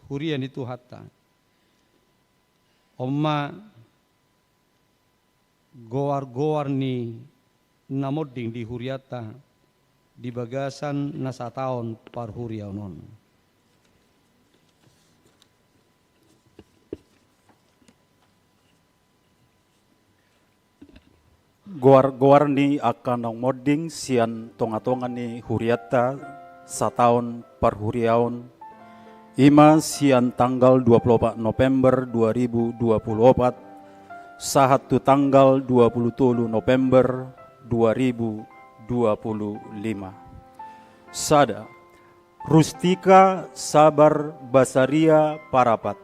Huria ni Tuhanta. On ma goar-goar ni na monding di hurianta di bagasan na sataon parhuriaon on. Goar-goar ni angka naung monding sian tonga-tonga ni hurianta sataon parhuriaon, i ma sian tanggal dua puluh opat November dua ribu dua puluh opat sahat tu tanggal dua puluh tolu November dua ribu dua puluh lima. Sada, Rustika Sabar Basaria Parapat.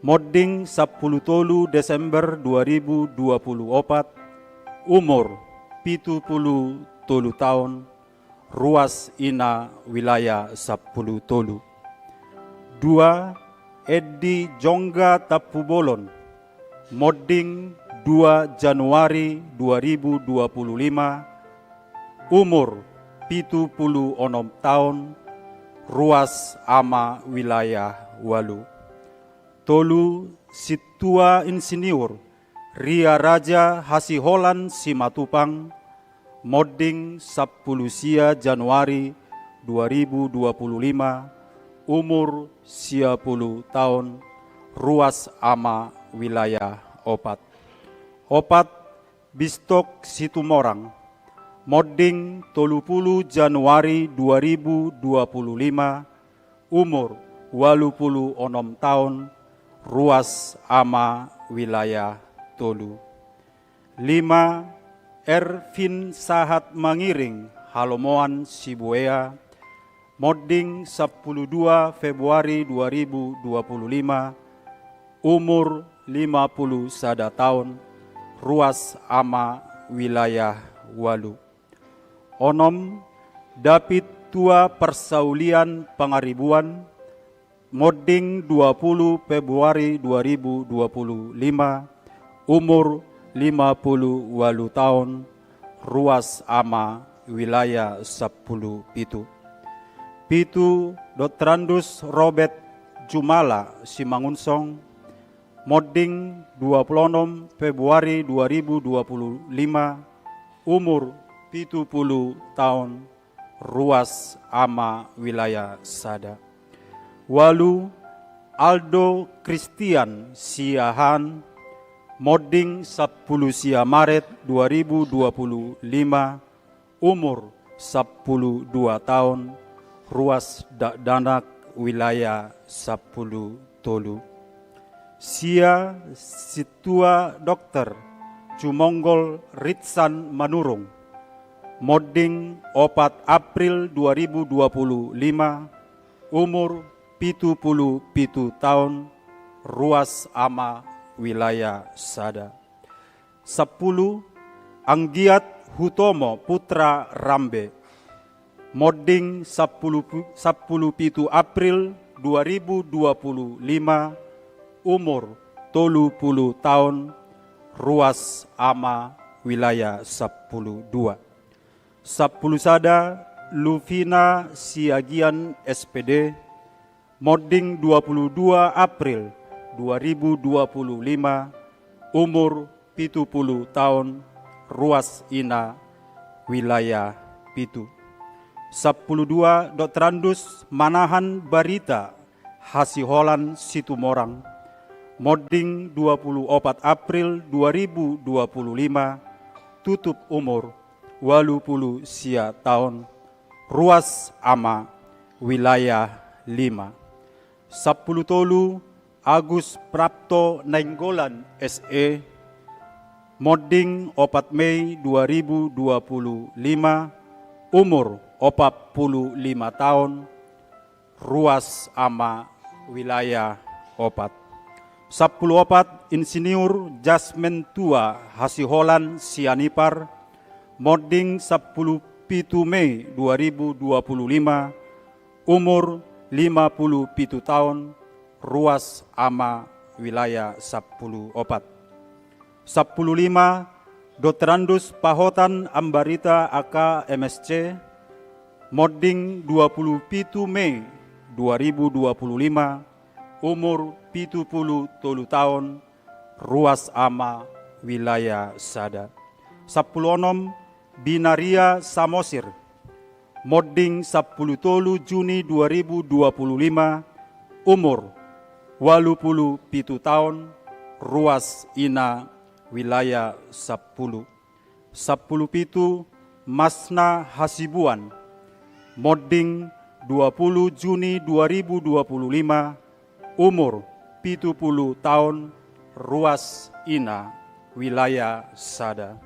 Monding sampulu tolu Desember dua ribu dua puluh opat, umur pitu puluh tolu taon, ruas i na wilayah sampulu tolu. Dua, Endi Jongga Tampubolon. Monding dua Januari dua ribu dua puluh lima, umur pitu puluh onom taon, ruas ama wilayah ualu. Tolu, Sintua Insinyur Ria Raja Hasiholan Simatupang, monding sampulu sia Januari dua ribu dua puluh lima, umur sia puluh taon, ruas ama wilayah opat. Opat, Bistok Situmorang, monding tolu pulu Januari dua ribu dua puluh lima, umur ualu pulu onom taon, ruas ama wilayah tolu. Lima, Ervin Sahat Mangiring, Halomoan Sibuea, monding sampulu dua Februari dua ribu dua puluh lima, umur lima pulu sada taon, ruas ama wilayah ualu. Onom, David Tua Parsaulian Pangaribuan, monding dua pulu Februari dua ribu dua puluh lima, umur lima pulu ualu taon, ruas ama wilayah sampulu pitu. Pitu, Dotrandus Robert Jumala Simangunsong, monding dua pulu onom Februari dua ribu dua puluh lima, umur pitu pulu taon, ruas ama wilayah sada. Ualu, Aldo Christian Siahaan, monding sampulu sia Maret dua ribu dua puluh lima, umur sampulu dua taon, ruas dakdanak wilayah sampulu tolu. Sia, Sintua Dokter Jumonggol Ritsan Manurung, monding opat April dua ribu dua puluh lima, umur pitu pulu pitu taon, ruas ama wilayah sada. Sampulu, Anggiat Hutomo Putra Rambe, monding sampulu pu-, sampulu pitu April dua ribu dua puluh lima, umur tolu pulu taon, ruas ama wilayah sampulu dua. Sampulu sada, Luvina Siagian S P D, monding dua pulu dua April dua ribu dua puluh lima, umur pitu pulu taon, ruas ina wilayah pitu. Sampulu dua, Dotrandus Manahan Barita Hasiholan Situmorang, monding dua pulu opat April dua ribu dua puluh lima, tutup umur ualu pulu sia taon, ruas ama wilayah lima. Sampulu tolu, Agus Prapto Nainggolan S E, monding opat Mei dua ribu dua puluh lima, umur opat pulu lima taon, ruas ama wilayah opat. Sampulu opat, Insinyur Jasmen Tua Hasiholan Sianipar, monding sampulu pitu Mei dua ribu dua puluh lima, umur lima pulu pitu taon, ruas ama wilayah sampulu opat. Sampulu lima, Dotrandus Pahotan Ambarita A K M S C, monding dua pulu pitu Mei dua ribu dua puluh lima, umur pitu pulu tolu taon, ruas ama wilayah sada. Sampulu onom, Binaria Samosir, monding sampulu tolu Juni dua ribu dua puluh lima, umur ualu pulu pitu taon, ruas ina wilayah sampulu. Sampulu pitu, Masna Hasibuan, monding dua pulu Juni dua ribu dua puluh lima, umur pitu pulu taon, ruas ina wilayah sada.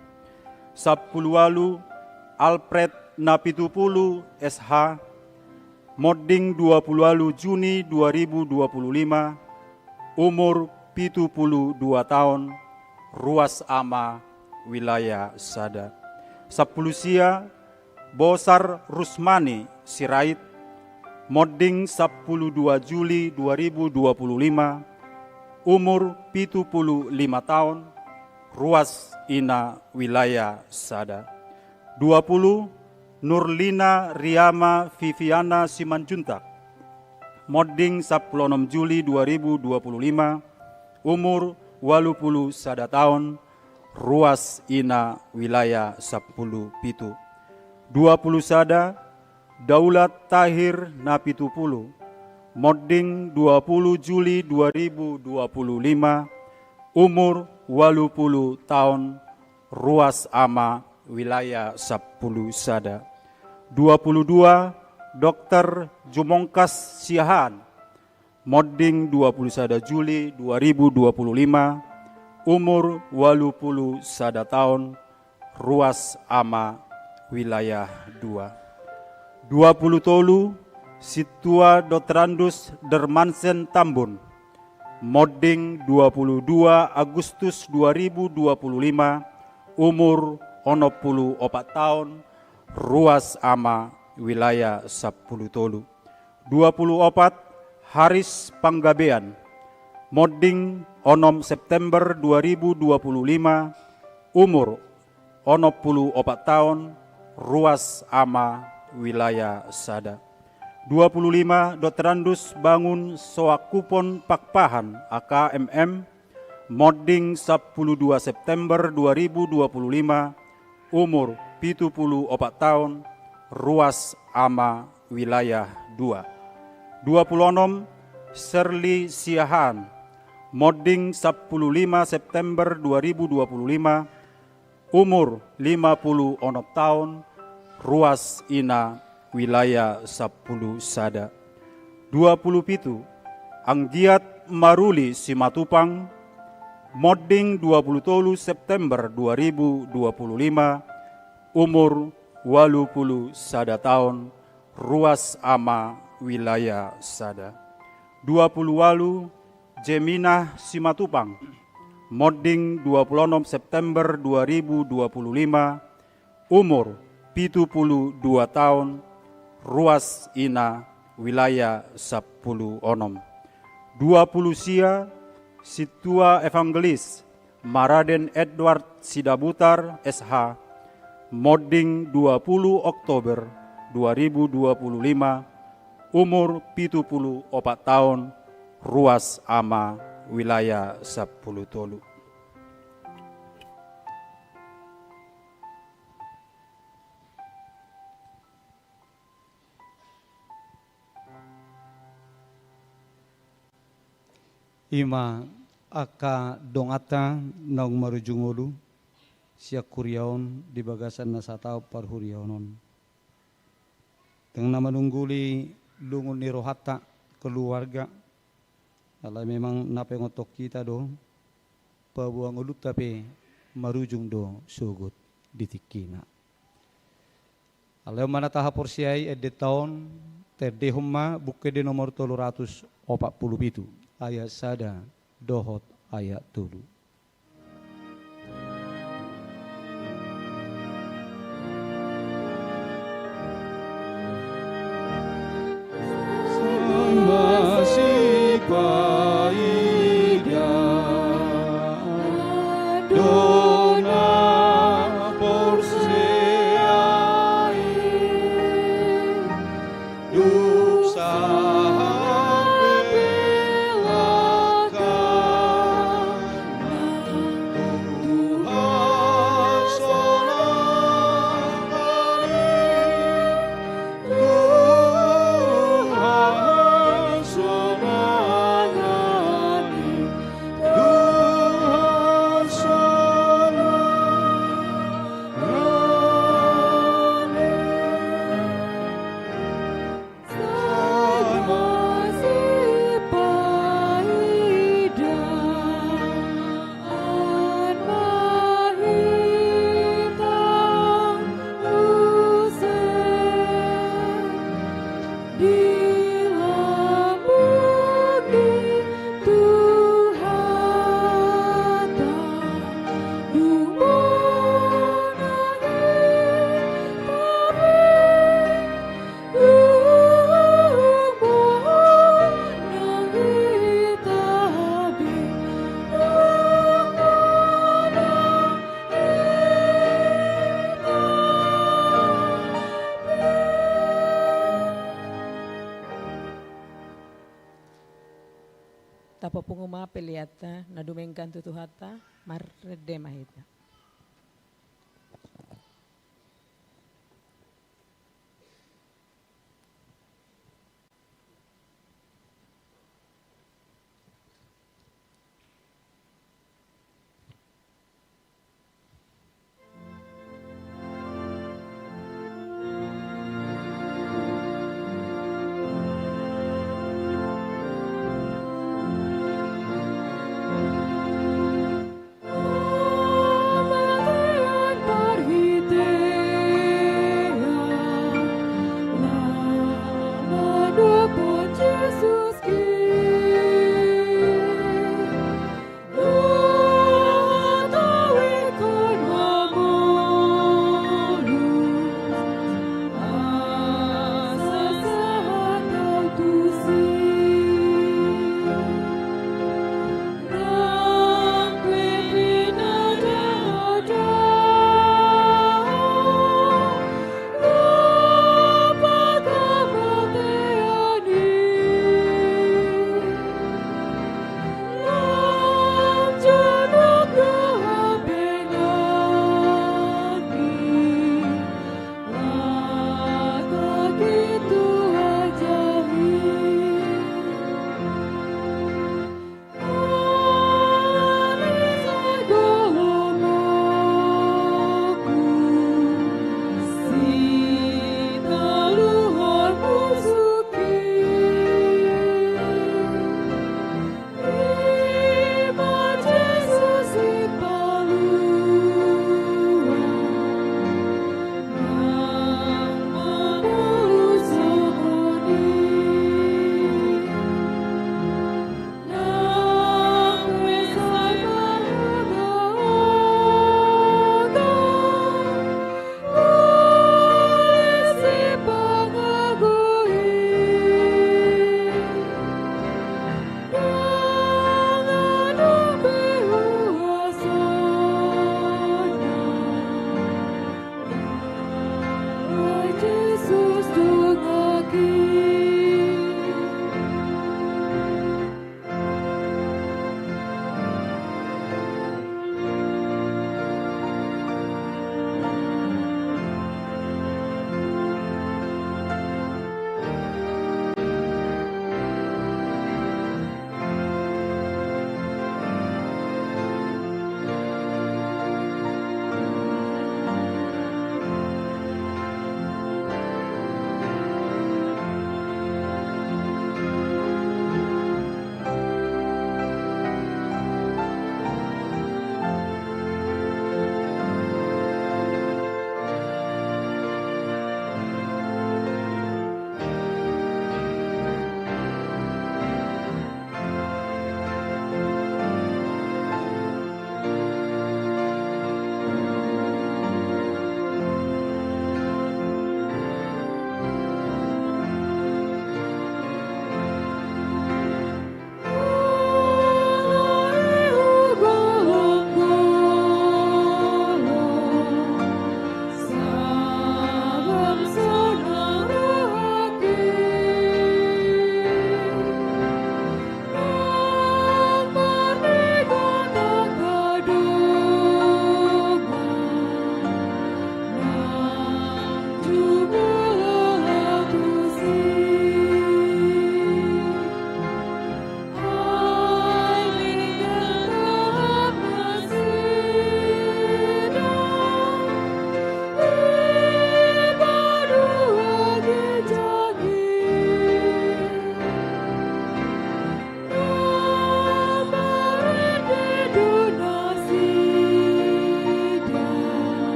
Sampulu ualu, Alfred Napitupulu S H, monding dua pulu ualu Juni dua ribu dua puluh lima, umur pitu pulu dua taon, ruas ama wilayah sada. Sampulu sia, Bosar Rusmani Sirait, monding sampulu dua Juli dua ribu dua puluh lima, umur pitu pulu lima taon, ruas ina wilayah sada. Dua puluh, Nurlina Riama Viviana Simanjuntak, monding sampulu onom Juli dua ribu dua puluh lima, umur ualu puluh sada taon, ruas ina wilayah sampulu pitu. Dua puluh sada, Daulat Tahir Napitupulu, monding dua puluh Juli dua ribu dua puluh lima, umur ualu puluh taon, ruas ama wilayah sampulu sada. Dua puluh dua, Dokter Jumongkas Siahaan, monding dua puluh sada Juli dua ribu dua puluh lima, umur ualu puluh sada taon, ruas ama wilayah dua. Dua puluh tolu, Sintua Doktorandus Dermansen Tambun, monding dua puluh dua Agustus dua ribu dua puluh lima, umur onom puluh opat taon, ruas ama wilayah sampulu tolu. Dua puluh opat, Haris Panggabean, monding onom September dua ribu dua puluh lima, umur onom puluh opat taon, ruas ama wilayah sada. Dua puluh lima, Doktorandus Bangun Soakupon Pakpahan, A K M M, monding sampulu dua September dua ribu dua puluh lima, umur pitu puluh opat taon, ruas ama wilayah dua. Dua puluh onom, Serli Siahaan, monding sampulu lima September dua ribu dua puluh lima, umur lima puluh onom taon, ruas ina wilayah sampulu sada. Dua puluh pitu, Anggiat Maruli Simatupang, monding dua puluh tolu September dua ribu dua puluh lima, umur ualu puluh sada taon, ruas ama wilayah sada. Dua puluh ualu, Jeminah Simatupang, monding dua puluh onom September dua ribu dua puluh lima, umur pitu puluh dua taon, ruas ina wilayah sampulu onom. Dua puluh sia, Sintua Evangelis Maraden Edward Sidabutar, S H, monding dua puluh Oktober dua ribu dua puluh lima, umur pitu puluh opat taon, ruas ama wilayah sampulu tolu. I ma angka donganta naung marujung ngolu sian huria on di bagasan na sataon parhuriaon on. Ndang na manungguli lungun ni rohanta keluarga, alai memang na paingothon hita do, paboa ngolunta pe marujung do sogot di tingkina. Alai on ma na tahaporseai endenta on, taendehon ma Buku Ende nomor tolu ratus opat puluh pitu, ayat sada dohot ayat tolu. Papungu ma peleanta na dumenggan tu Tuhanta. Marende ma hita.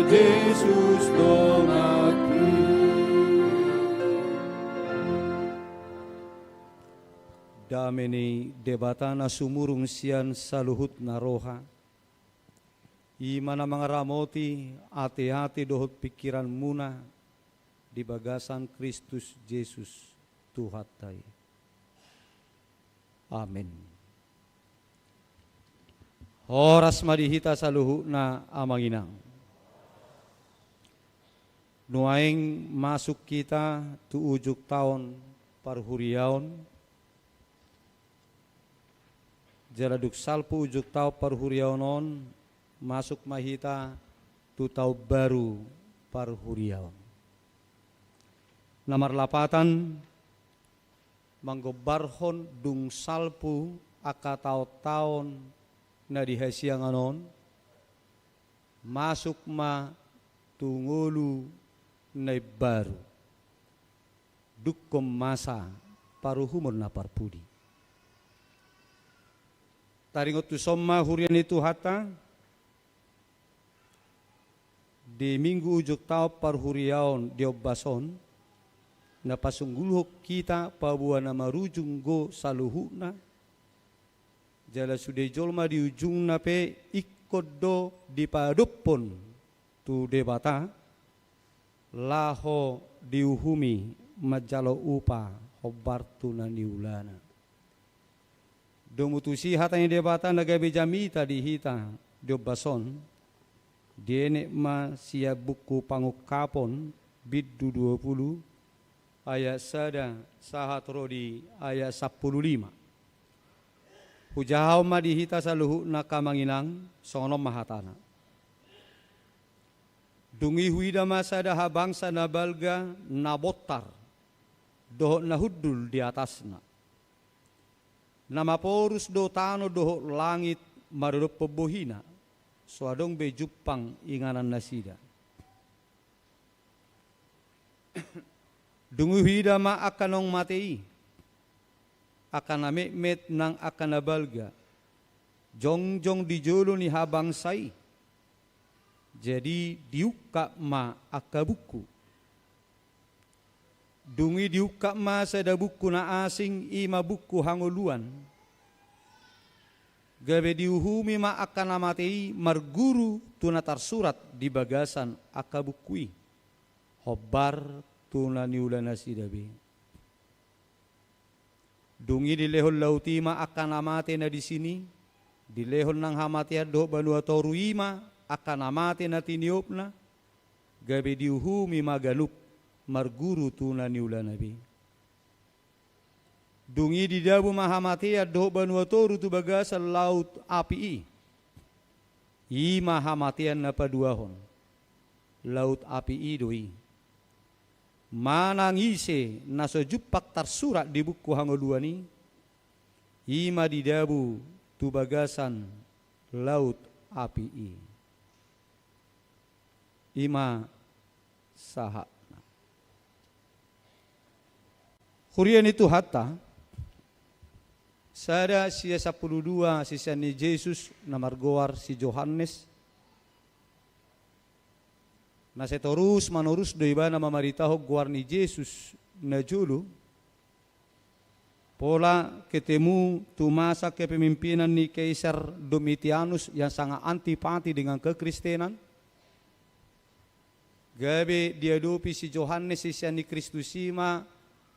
Jesus donganku. Dame ni Debata na sumurung sian saluhutna roha, i ma na mangaramoti ateate dohot pingkiranmuna di bagasan Kristus Jesus Tuhanta i. Amen. Horas ma di hita saluhutna, amang inang. Nuaeng masuk hita tu ujung taon parhuriaon, jala dung salpu ujung taon parhuriaon on, masuk ma hita tu taon baru parhuriaon. Na marlapatan, manggombarhon dung salpu angka taon-taon na di hasiangan on, masuk ma tu ngolu na imbaru, dungkon masa paruhumon na parpudi. Taringot tuson ma huria ni Tuhanta, di minggu ujung taon parhuriaon di ombas on, na pasunggulhon hita paboa na marujung do saluhutna, jala sude jolma di ujungna pe ingkon do dipadophon tu Debata, laho diuhumi manjalo upa hombar tu na niulana. Domu tusi hata ni Debata na gabe jamita di hita di ombas on, dienet ma sian buku Pangungkapon, bindu dua pulu, ayat sada sahat ro di ayat sampulu lima. Hujahahon ma di hita saluhutna, amang inang, songon on ma hatana. Dung i huida ma sada habangsa na balga na bontar dohot na hundul di atasna. Na maporus do tano dohot langit maradophon bohina, so adong be jumpang inganan nasida. Dung i huida ma angka naung mate i, angka na metmet nang angka na balga, jongjong di jolo ni habangsa i. Jadi diungkap ma angka buku. Dung i diungkap ma sada buku na asing, i ma buku hangoluan. Gabe diuhumi ma angka na mate i marguru tu na tarsurat di bagasan angka buku i, hombar tu na niula nasida be. Dung i dilehon laut i ma angka na mate na disi i, dilehon nang hamatean dohot banua toru i ma angka na mate na tiniopna, gabe diuhumi ma ganup marguru tu na niulana be. Dung i didabu ma hamatean dohot banua toru tu bagasan laut api i. I ma hamatean na paduahon. Laut api i do i. Manang ise na so jumpang tarsurat di buku hangoluan i, i ma didabu tu bagasan laut api i. I ma sahatna. Huria ni Tuhanta, sada sian sampulu dua sisean ni Jesus na margoar si Johannes, na sai torus manorus do ibana mamaritahon goar ni Jesus na jolo, pola ketemu tu masa kepemimpinan ni Kaisar Domitianus yang sangat antipati dengan kekristenan, gabe diadopi si Johannes sisean ni Kristus i ma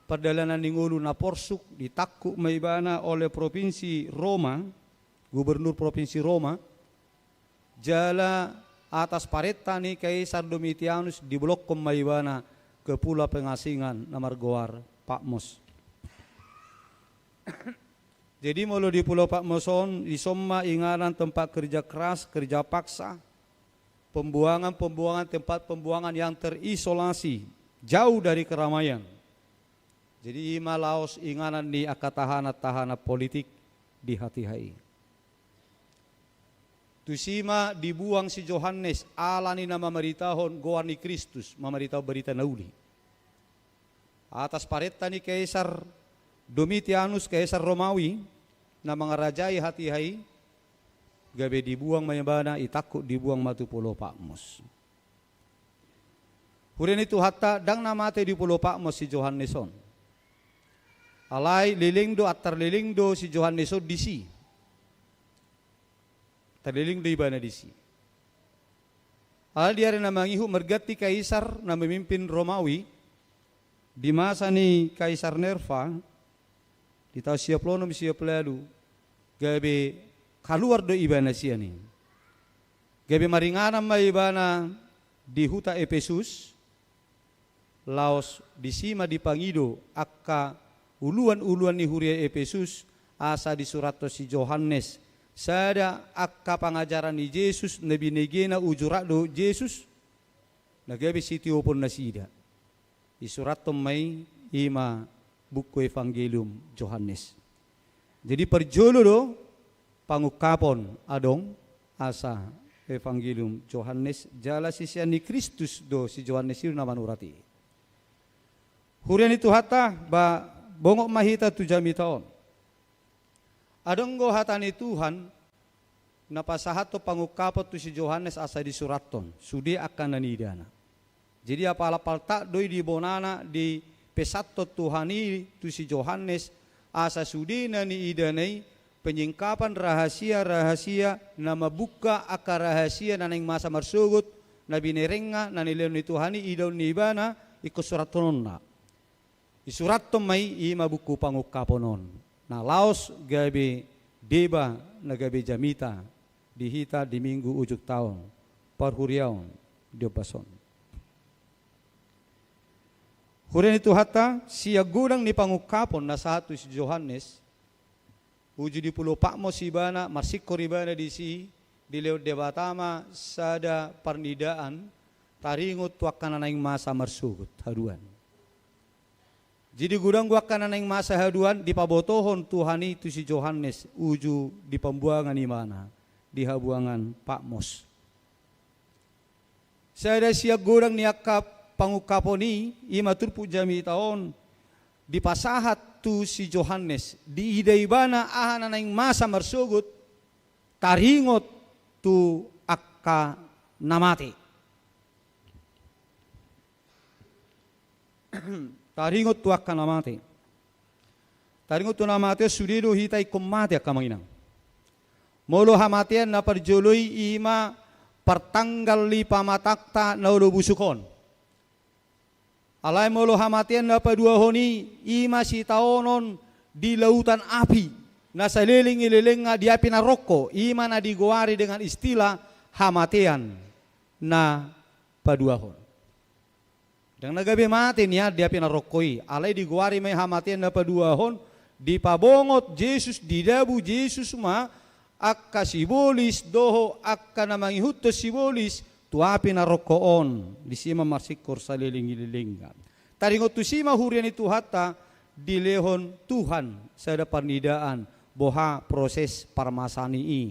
pardalanan ni ngolu na porsuk, ditangkup ma ibana oleh provinsi Roma, gubernur provinsi Roma, jala atas parenta ni Kaisar Domitianus dibolongkon ma ibana ke pulo pengasingan na margoar Patmos. Jadi molo di pulo Patmos on, dison ma inganan tempat kerja keras, kerja paksa, pembuangan-pembuangan, tempat pembuangan yang terisolasi, jauh dari keramaian. Jadi i ma laos inganan ni angka tahanan-tahanan politik di hatiha i. Tusi ma dibuang si Johannes ala ni na mamaritahon goar ni Kristus, mamaritahon barita na uli. Atas parenta ni Kaisar Domitianus, Kaisar Romawi, na mangarajai hatiha i, gabe dibuang ma ibana, itangkup dibuang ma tu pulo Patmos. Huria ni Tuhanta, ndang na mate di Pulo Patmos si Johannes on. Alai leleng do, antar leleng do si Johannes on disi. Antar leleng do ibana disi. Alai di ari na mangihut marganti kaisar na memimpin Romawi, di masa ni Kaisar Nerva, di taon sia pulu onom sia pulu ualu, gabe kaluar do ibana sian i. Gabe maringanan ma ibana di huta Epesus, laos disi ma dipangido angka uluan-uluan ni huria Epesus, asa disurathon si Johannes sada angka pangajaran ni Jesus na binegena uju rap dohot Jesus, na gabe sitiopon nasida. Disurathon ma i, i ma buku Evangelium Johannes. Jadi parjolo do pangungkapon adong, asa Evangelium Johannes, jala sisean ni Kristus do si Johannes i do na manurat i. Huria ni Tuhanta, ba bongot ma hita tu jamita on. Adong do hata ni Tuhan na pasahathon pangungkapon tu si Johannes asa disurathon sude angka na niidana. Jadi apala paltak do i di bonana dipesanhon Tuhan i tu si Johannes, asa sude na niidana i, penyingkapan rahasia-rahasia na mambuka angka rahasia na naeng masa marsogot, na binerengna, na nilehon ni Tuhan i, idaon ni ibana, ingkon surathononna. Disurathon ma i, i ma buku Pangungkapon on, na laos gabe deba na gabe jamita di hita di minggu ujung taon parhuriaon di ombas on. Huria ni Tuhanta, sian godang ni pangungkapon na sahat tu si Johannes, uju di Pulo Patmos ibana, marsingkor ibana disi, dilehon Debata ma sada parnidaan taringot tu angka na naeng masa marsogot, haduan. Jadi godang do angka na naeng masa haduan dipabotohon Tuhan i tu si Johannes uju di pambuangan ibana di habuangan Patmos. Sada sian godang ni angka pangungkapon i, i ma turpuk jamita on, dipasahat tu si Johannes, diida ibana aha na naeng masa marsogot, taringot tu angka na mate. Taringot tu angka na mate. Taringot tu na mate, sude do hita ingkon mate, angka amang inang. Molo hamatean na parjolo i, i ma partanggal ni pamatangta na olo busuk on. Alai molo hamatean na paduahon i, i ma sitaonon di lautan api, na saleleng ni lelengna di api na rongko, i ma na digoari dengan istilah hamatean na paduahon. Ndang na gabe mate nian di api na rongko i, alai digoari ma i hamatean na paduahon, dipabongot Jesus, didabu Jesus ma angka sibolis dohot angka na mangihuthon sibolis tu api na rongko on, disi ma marsingkor saleleng ni lelengna. Taringot tusi ma huria ni Tuhanta, dilehon Tuhan sada parnidaan, boha proses parmasani i,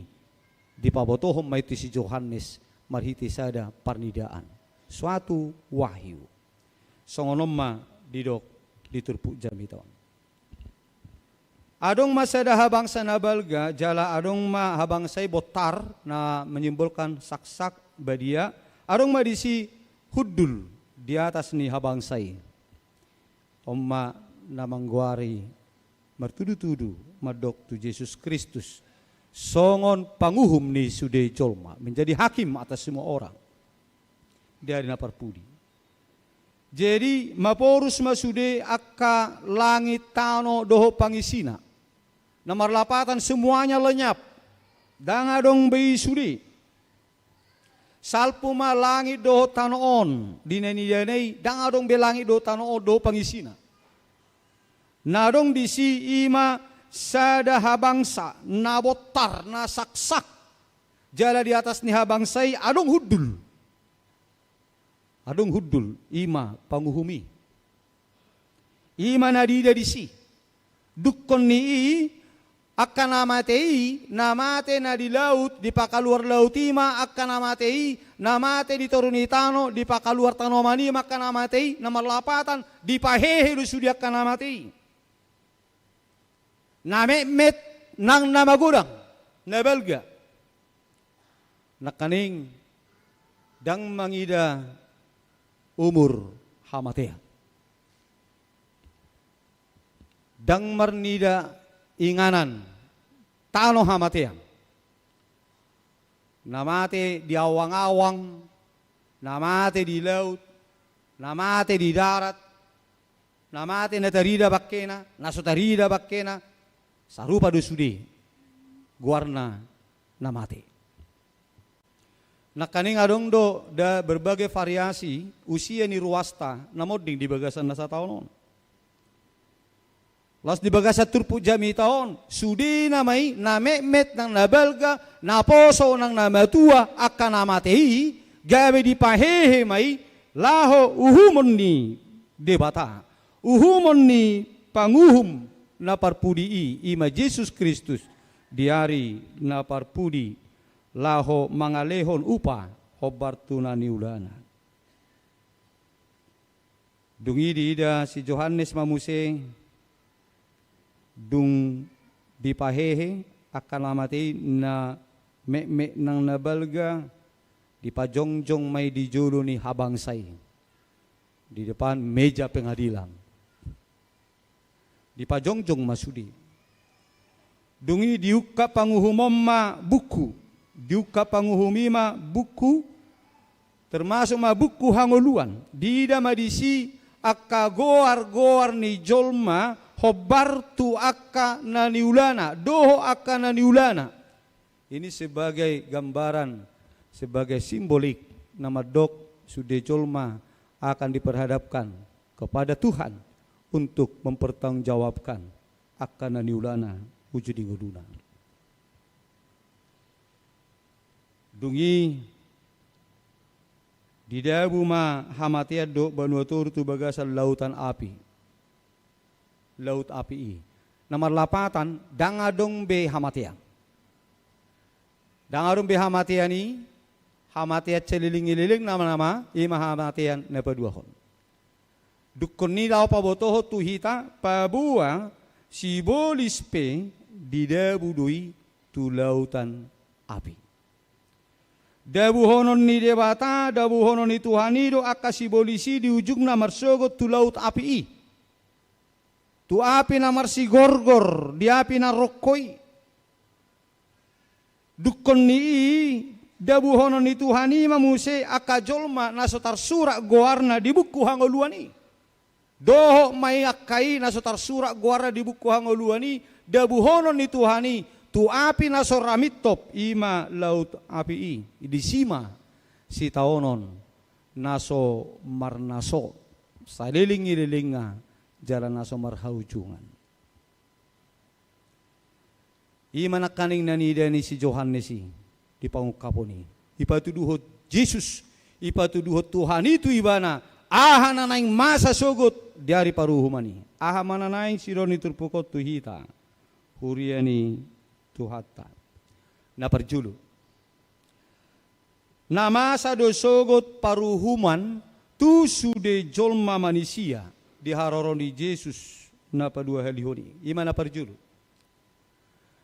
dipabotohon ma i tu si Johannes marhite sada parnidaan, suatu wahyu. Songon on ma didok di turpuk jamita on. Adong ma sada habangsa na balga, jala adong ma habangsa i bontar, na menyimbolkan saksak, badia. Adong ma disi hundul di atas ni habangsa i. On ma na manggoari martudutudu mandok tu Jesus Kristus songon panguhum ni sude jolma, menjadi hakim atas semua orang di ari na parpudi. Jadi maporus ma sude angka langit, tano dohot pangisina. Na marlapatan semuanya lenyap, ndang adong be i sude. Salpu ma langit dohot tano on, di na niidana i, ndang adong be langit dohot tano on dohot pangisina. Na adong disi i ma sada habangsa na bontar, na saksak. Jala di atas ni habangsa i adong hundul. Adong hundul, i ma panguhum i. I ma na diida disi. Dungkon ni i, angka na mate i, na mate na di laut, dipakaluar laut i ma angka na mate i, na mate di toru ni tano, dipakaluar tanoman i ma angka na mate i, na marlapatan, dipahehe do sude angka na mate i. Na metmet nang na magodang, na balga. Nangkaning ndang mangida umur hamatean. Ndang marnida inganan tano hamatean. Na mate di awang-awang, na mate di laut, na mate di darat, na mate na tarida bangkena, na so tarida bangkena, sarupa do sude goarna na mate. Nangkaning adong do da berbagai variasi usia ni ruasta na monding di bagasan na sataon on. Laos di bagasan turpuk jamita on, sudena ma i, na metmet nang na balga, na poso nang na matua, angka na mate i, gabe dipahehe ma i, laho uhumon ni Debata, uhumon ni panguhum na parpudi i, i ma Jesus Kristus, di ari na parpudi, laho mangalehon upa hombar tu na niulana. Dung i diida si Johannes ma muse, dung dipahehe angka na mate i, na metmet nang na balga, dipajongjong ma i di jolo ni habangsa i, di depan meja pengadilan. Dipajongjong ma sude. Dung i diungkap panguhum on ma buku. Diungkap panguhum i ma buku, termasuk ma buku hangoluan. Diida ma disi angka goar-goar ni jolma hombar tu angka na niulana, dohot angka na niulana. Ini sebagai gambaran, sebagai simbolik na mandok sude jolma akan diperhadapkan kepada Tuhan untuk mempertanggungjawabkan angka na niulana uju di ngoluna. Dung i didabu ma hamatean dohot banua toru tu bagasan lautan api. Laut api i. Na marlapatan, ndang adong be hamatean. Ndang adong be hamatean i, hamatean saleleng ni lelengna ma, i ma hamatean na paduahon. Dungkon ni laho pabotohon tu hita, paboa sibolis pe didabu do i tu lautan api. Dabuhonon ni Debata, dabuhonon ni Tuhan i do angka sibolis i di ujungna marsogot tu laut api i. Tu api na marsigorgor, di api na rongko i. Dungkon ni i, dabuhonon ni Tuhan i ma muse angka jolma na so tarsurat goarna di buku hangoluan i. Dohot ma i angka i na so tarsurat goarna di buku hangoluan i, dabuhonon ni Tuhan i, tu api na so ramintop, i ma laut api i, disi ma sitaonon na so marnaso, saleleng ni lelengna jala na so marhaujungan. I ma nangkaning na niida ni si Johannes i di pangungkapon i. Dipatuduhon Jesus, dipatuduhon Tuhan i tu ibana, aha na naeng masa sogot di ari paruhuman i. Aha ma na naeng sidok ni turpuk on tu hita, huria ni Tuhanta. Na parjolo. Na masa do sogot paruhuman tu sude jolma manisia di haroro ni Jesus na paduahalihon i. I ma na parjolo.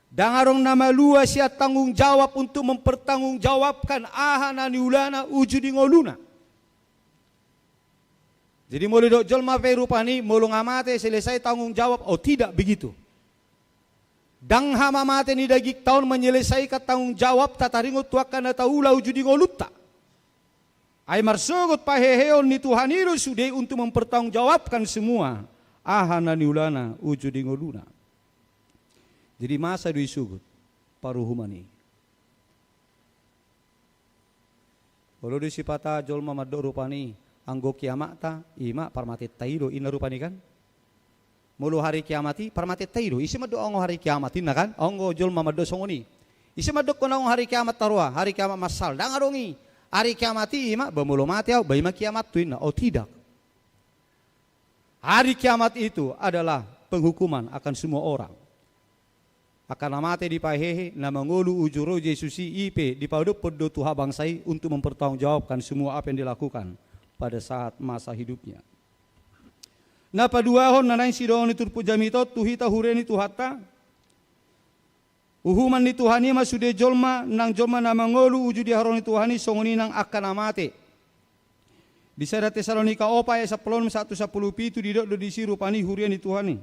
Ndang adong na malua sian tanggung jawab untuk mempertanggungjawabkan aha na niulana uju di ngoluna. Jadi molo didok jolma pe rupani, molo nga mate selesai tanggung jawab, oh, tidak begitu. Ndang hamamate ni dagingta on menyelesaikan tanggung jawabta taringot tu angka na taula uju di ngolunta. Ai marsogot paheheon ni Tuhan i do sude untuk mempertanggungjawabkan semua aha na niulana uju di ngoluna. Jadi masa do i sogot paruhuman i. Olo do sipata jolma mandok rupani, anggo kiamatta, i ma parmatenta i do, inna rupani kan? Molo hari kiamat i, parmatenta i do, ise mandok anggo hari kiamat inna kan? Anggo jolma mandok songon i. Ise mandokkon anggo hari kiamat tarua, hari kiamat mansal, ndang adong i. Hari kiamat i, i ma, ba molo mate au, ba i ma kiamathu inna, oh tidak. Hari kiamat itu adalah penghukuman akan semua orang. Angka na mate dipahehe, na mangolu uju ro Jesus i, i pe dipadophon do tu habangsa i untuk mempertanggungjawabkan semua apa yang dilakukan pada saat masa hidupnya. Na paduahon na naeng sidohonon ni turpuk jamita on tu hita huria ni Tuhanta. Uhuman ni Tuhan i ma sude jolma, nang jolma na mangolu uju di haroro ni Tuhan i songon i nang angka na mate. Di sada Tesalonika opat ayat sampulu onom sahat tu sampulu pitu didok do disi rupani huria ni Tuhan i.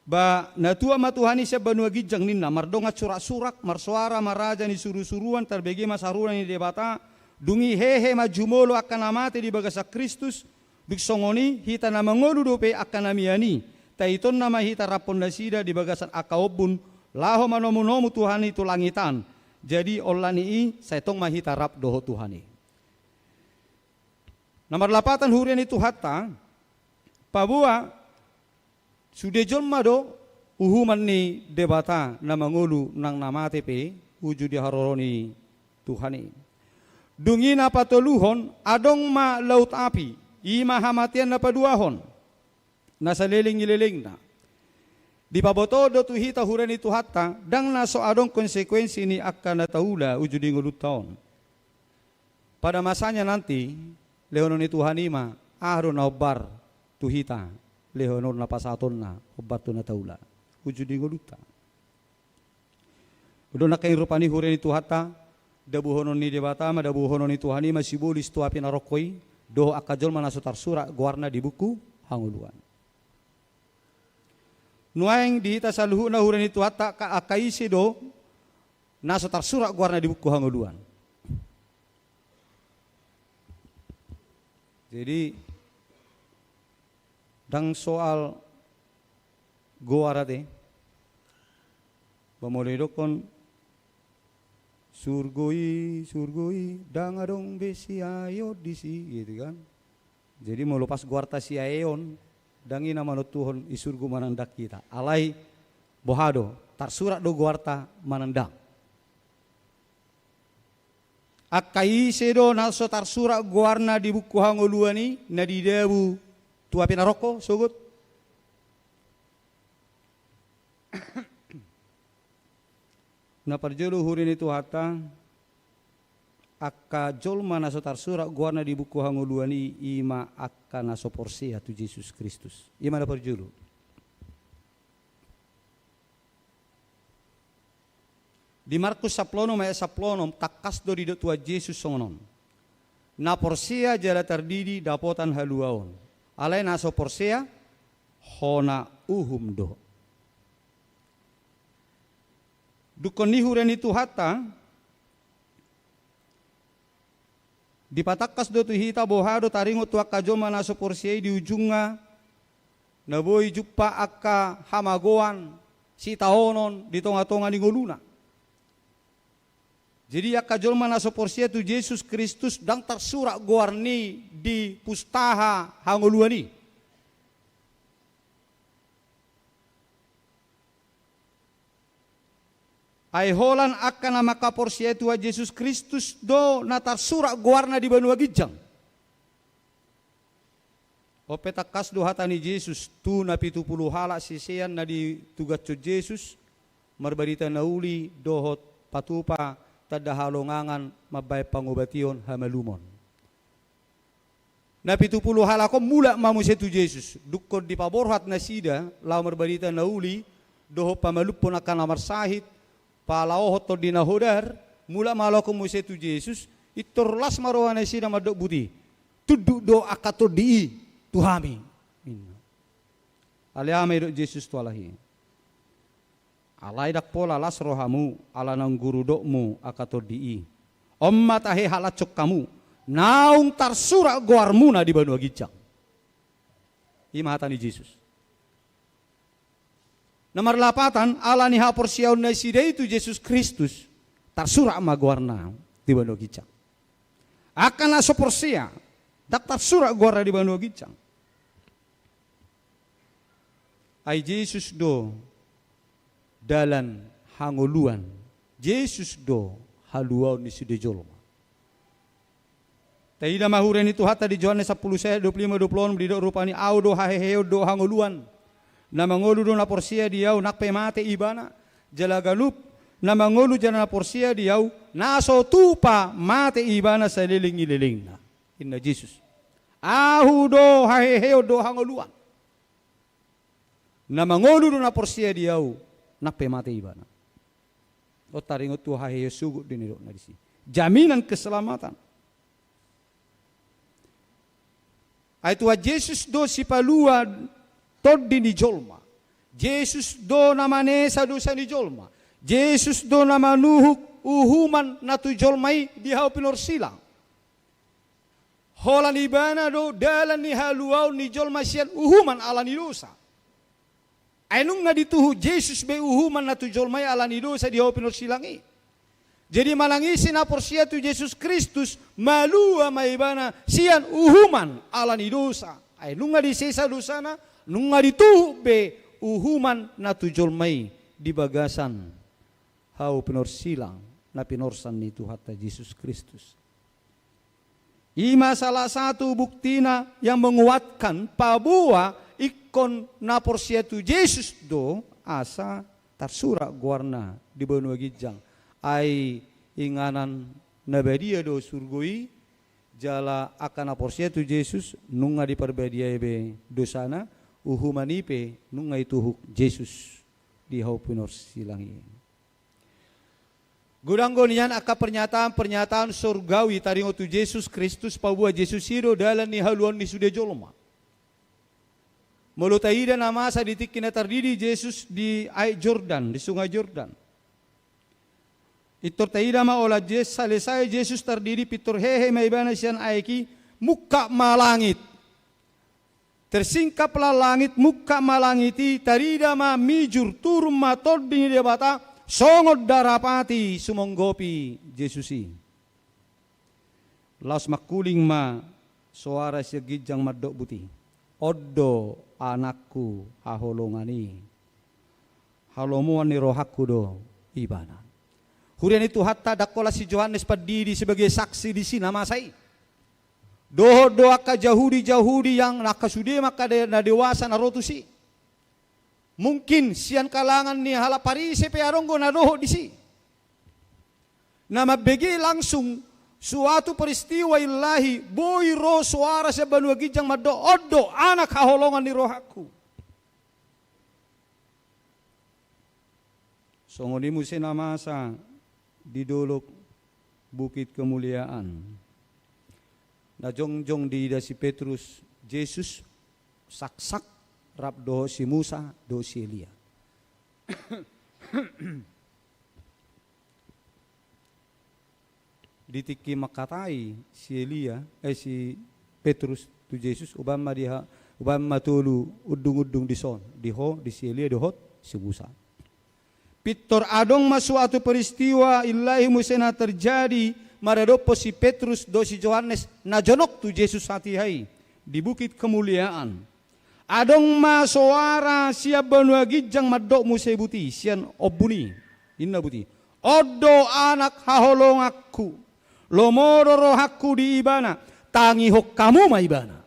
Ba na tuat ma Tuhan i sian banua ginjang ninna, mardongan surak-surak, marsoara ma raja ni suru-suruan, tarbege ma saruran ni Debata, dung i hehe ma jumolo angka na mate di bagasan Kristus, dung songon i hita na mangolu dope angka na mian i, taitonna ma hita rap dohot nasida di bagasan angka ombun, laho manomu-nomu Tuhan i tu langit an. Jadi olat ni i sai tong ma hita rap dohot Tuhan i. Na marlapatan huria ni Tuhanta, paboa sude jolma do uhuman ni Debata na mangolu nang na mate pe uju di haroro ni Tuhan i. Dung i na patoluhon, adong ma laut api, i ma hamatean na paduahon, na saleleng ni lelengna. Dipabotohon do tu hita huria ni Tuhanta, ndang na so adong konsekuensi ni angka na taula uju di ngolunta on. Pada masanya nanti, lehonon ni Tuhan i ma, aha do na hombar tu hita, lehonon na pasahatonna hombar tu na taula uju di ngolunta. Udon nangkin rupani huria ni Tuhanta, dabuhonon ni Debata ma, dabuhonon ni Tuhan i ma sibolis tu api na rongko i, dohot angka jolma na so tarsurat goarna di buku hangoluan. Nuaeng di hita saluhutna huria ni Tuhanta, angka, angka ise do na so tarsurat goarna di buku hangoluan. Jadi ndang soal goar ate. Ba molo didokkon surgo i, surgo i, ndang adong be siaeon disi, gitu kan. Jadi molo pas goarta siaeon, ndang i na manontuhon i surgo manang ndang hita. Alai boha do, tarsurat do goarta manang ndang. Angka ise do na so tarsurat goarna di buku hangoluan i, na didabu tu api na rongko, sogot? Na parjolo huria ni Tuhanta, angka jolma na so tarsurat goarna di buku hangoluan i, i ma angka na so porsea tu Jesus Kristus. I ma na parjolo. Di Markus sampulu onom ayat sampulu onom, tangkas do didok Tuhan Jesus songon on. Na porsea jala tardidi dapotan haluaon. Alai na so porsea, hona uhum do. Dungkon ni huria ni Tuhanta, dipatangkas do tu hita boha do taringot tu angka jolma na so porsea i di ujungna, na boi jumpa angka hamagoan, sitaonon di tonga-tonga ni ngoluna. Jadi angka jolma na so porsea tu Jesus Kristus ndang tarsurat goarna i di pustaha hangoluan i. Ai holan angka na mangkaporseai Tuhan Jesus Kristus do na tarsurat goarna di banua ginjang. On pe tangkas do hata ni Jesus tu na pitu pulu halak sisean na ditugashon Jesus, marbarita na uli dohot patupa tanda halongangan mambahen pangobation hamalumon. Na pitu pulu halak on mulak ma muse tu Jesus, dungkon dipaborhat nasida laho marbarita na uli dohot pamalumhon angka na marsahit, palaohon tondi na hodar, mulak ma halak on muse tu Jesus, intor las ma roha nasida mandok buti, tunduk do angka tondi i tu hami. Ninna. Alai aha ma didok Jesus tu halak i? Alai ndang pola las rohamu ala naung guru dokmu angka tondi i. On ma tahe halashon hamu, naung tarsurat goarmuna di banua ginjang. I ma hata ni Jesus. Na marlapatan ala ni haporseaon nasida i tu Jesus Kristus, tarsurat ma goarna di banua ginjang. Angka na so porsea, ndang tarsurat goarna di banua ginjang. Ai Jesus do dalan hangoluan, Jesus do haluaon ni sude jolma. Taida ma huria ni Tuhanta di Johannes sampulu sada, dua pulu lima, dua pulu onom, didok rupani, Ahu do haheheon dohot hangoluan. Na mangolu do na porsea di Ahu, nang pe mate ibana, jala ganup na mangolu jala na porsea di Ahu, na so tupa mate ibana saleleng ni lelengna. Ninna Jesus. Ahu do haheheon dohot hangoluan. Na mangolu do na porsea di Ahu, nang pe mate ibana. On taringot tu haheheon sogot do nidokna disi. Jaminan keselamatan. Ai Tuhan Jesus do sipalua tondi ni jolma. Jesus do na manesa dosa ni jolma. Jesus do na manuhuk uhuman na tu jolma i di hau pinorsilang. Holan ibana do dalan ni haluaon ni jolma sian uhuman ala ni dosa. Ai nunga dituhuk Jesus be uhuman na tu jolma i ala ni dosa di hau pinorsilang i. Jadi manang ise na porsea tu Jesus Kristus, malua ma ibana sian uhuman ala ni dosa. Ai nunga disesa dosana, nunga dituhuk be uhuman na tu jolma i di bagasan hau pinorsilang na pinorsan ni Tuhanta Jesus Kristus. I ma salah satu buktina yang menguatkan paboa ingkon na porsea tu Jesus do asa tarsurat goarna di banua ginjang. Ai inganan na badia do surgo i, jala angka na porsea tu Jesus nunga diparbadiai be dosana, uhuman i pe nunga ituhuk Jesus di hau pinorsilang i. Godang do nian angka pernyataan-pernyataan surgawi taringot tu Jesus Kristus, paboa Jesus i do dalan ni haluaon ni sude jolma. Molo taida na masa di tingki na tardidi Jesus di aek Jordan, di sungai Jordan. Pintor taida ma olat Jesus, salesai Jesus tardidi, pintor hehe ma ibana sian aek i, mungkap ma langit. Tersingkaplah langit, mungkap ma langit i, tarida ma mijur, turun ma tondi ni Debata, songon darapati sumonggopi Jesus i. Laos mangkuling ma soara sian ginjang mandok buti: On do Anakku haholongan i. Halomoan ni rohangku do ibana. Huria ni Tuhanta, ndang holan si Johannes Pandidi sebagai saksi disi na masa i. Dohot do angka Jahudi-Jahudi yang angka sude ma angka de-, na dewasa na ro tusi. Mungkin sian kalangan ni halak Parise pe adong do na dohot disi. Na mambege langsung suatu peristiwa Ilahi, boi ro soara sian banua ginjang mandok: On do Anak haholongan ni rohangku. Songon i muse na masa di dolok Bukit Kemuliaan. Na jongjong diida si Petrus Jesus, saksak, rap dohot si Musa dohot si Elia. Di tingki mangkatai si Elia, eh, si Petrus tu Jesus, umbahen ma di ha-, umbahen ma tolu undung-undung dison, di ho, di si Elia, dohot si Musa. Pintor adong ma suatu peristiwa Ilahi muse na terjadi maradophon si Petrus dohot si Johannes na jonok tu Jesus hatiha i di Bukit Kemuliaan. Adong ma soara sian banua ginjang mandok muse buti, sian ombun i. Ninna buti: On do Anak haholonganku. Lomo do rohangku di ibana. Tangihon hamu ma ibana.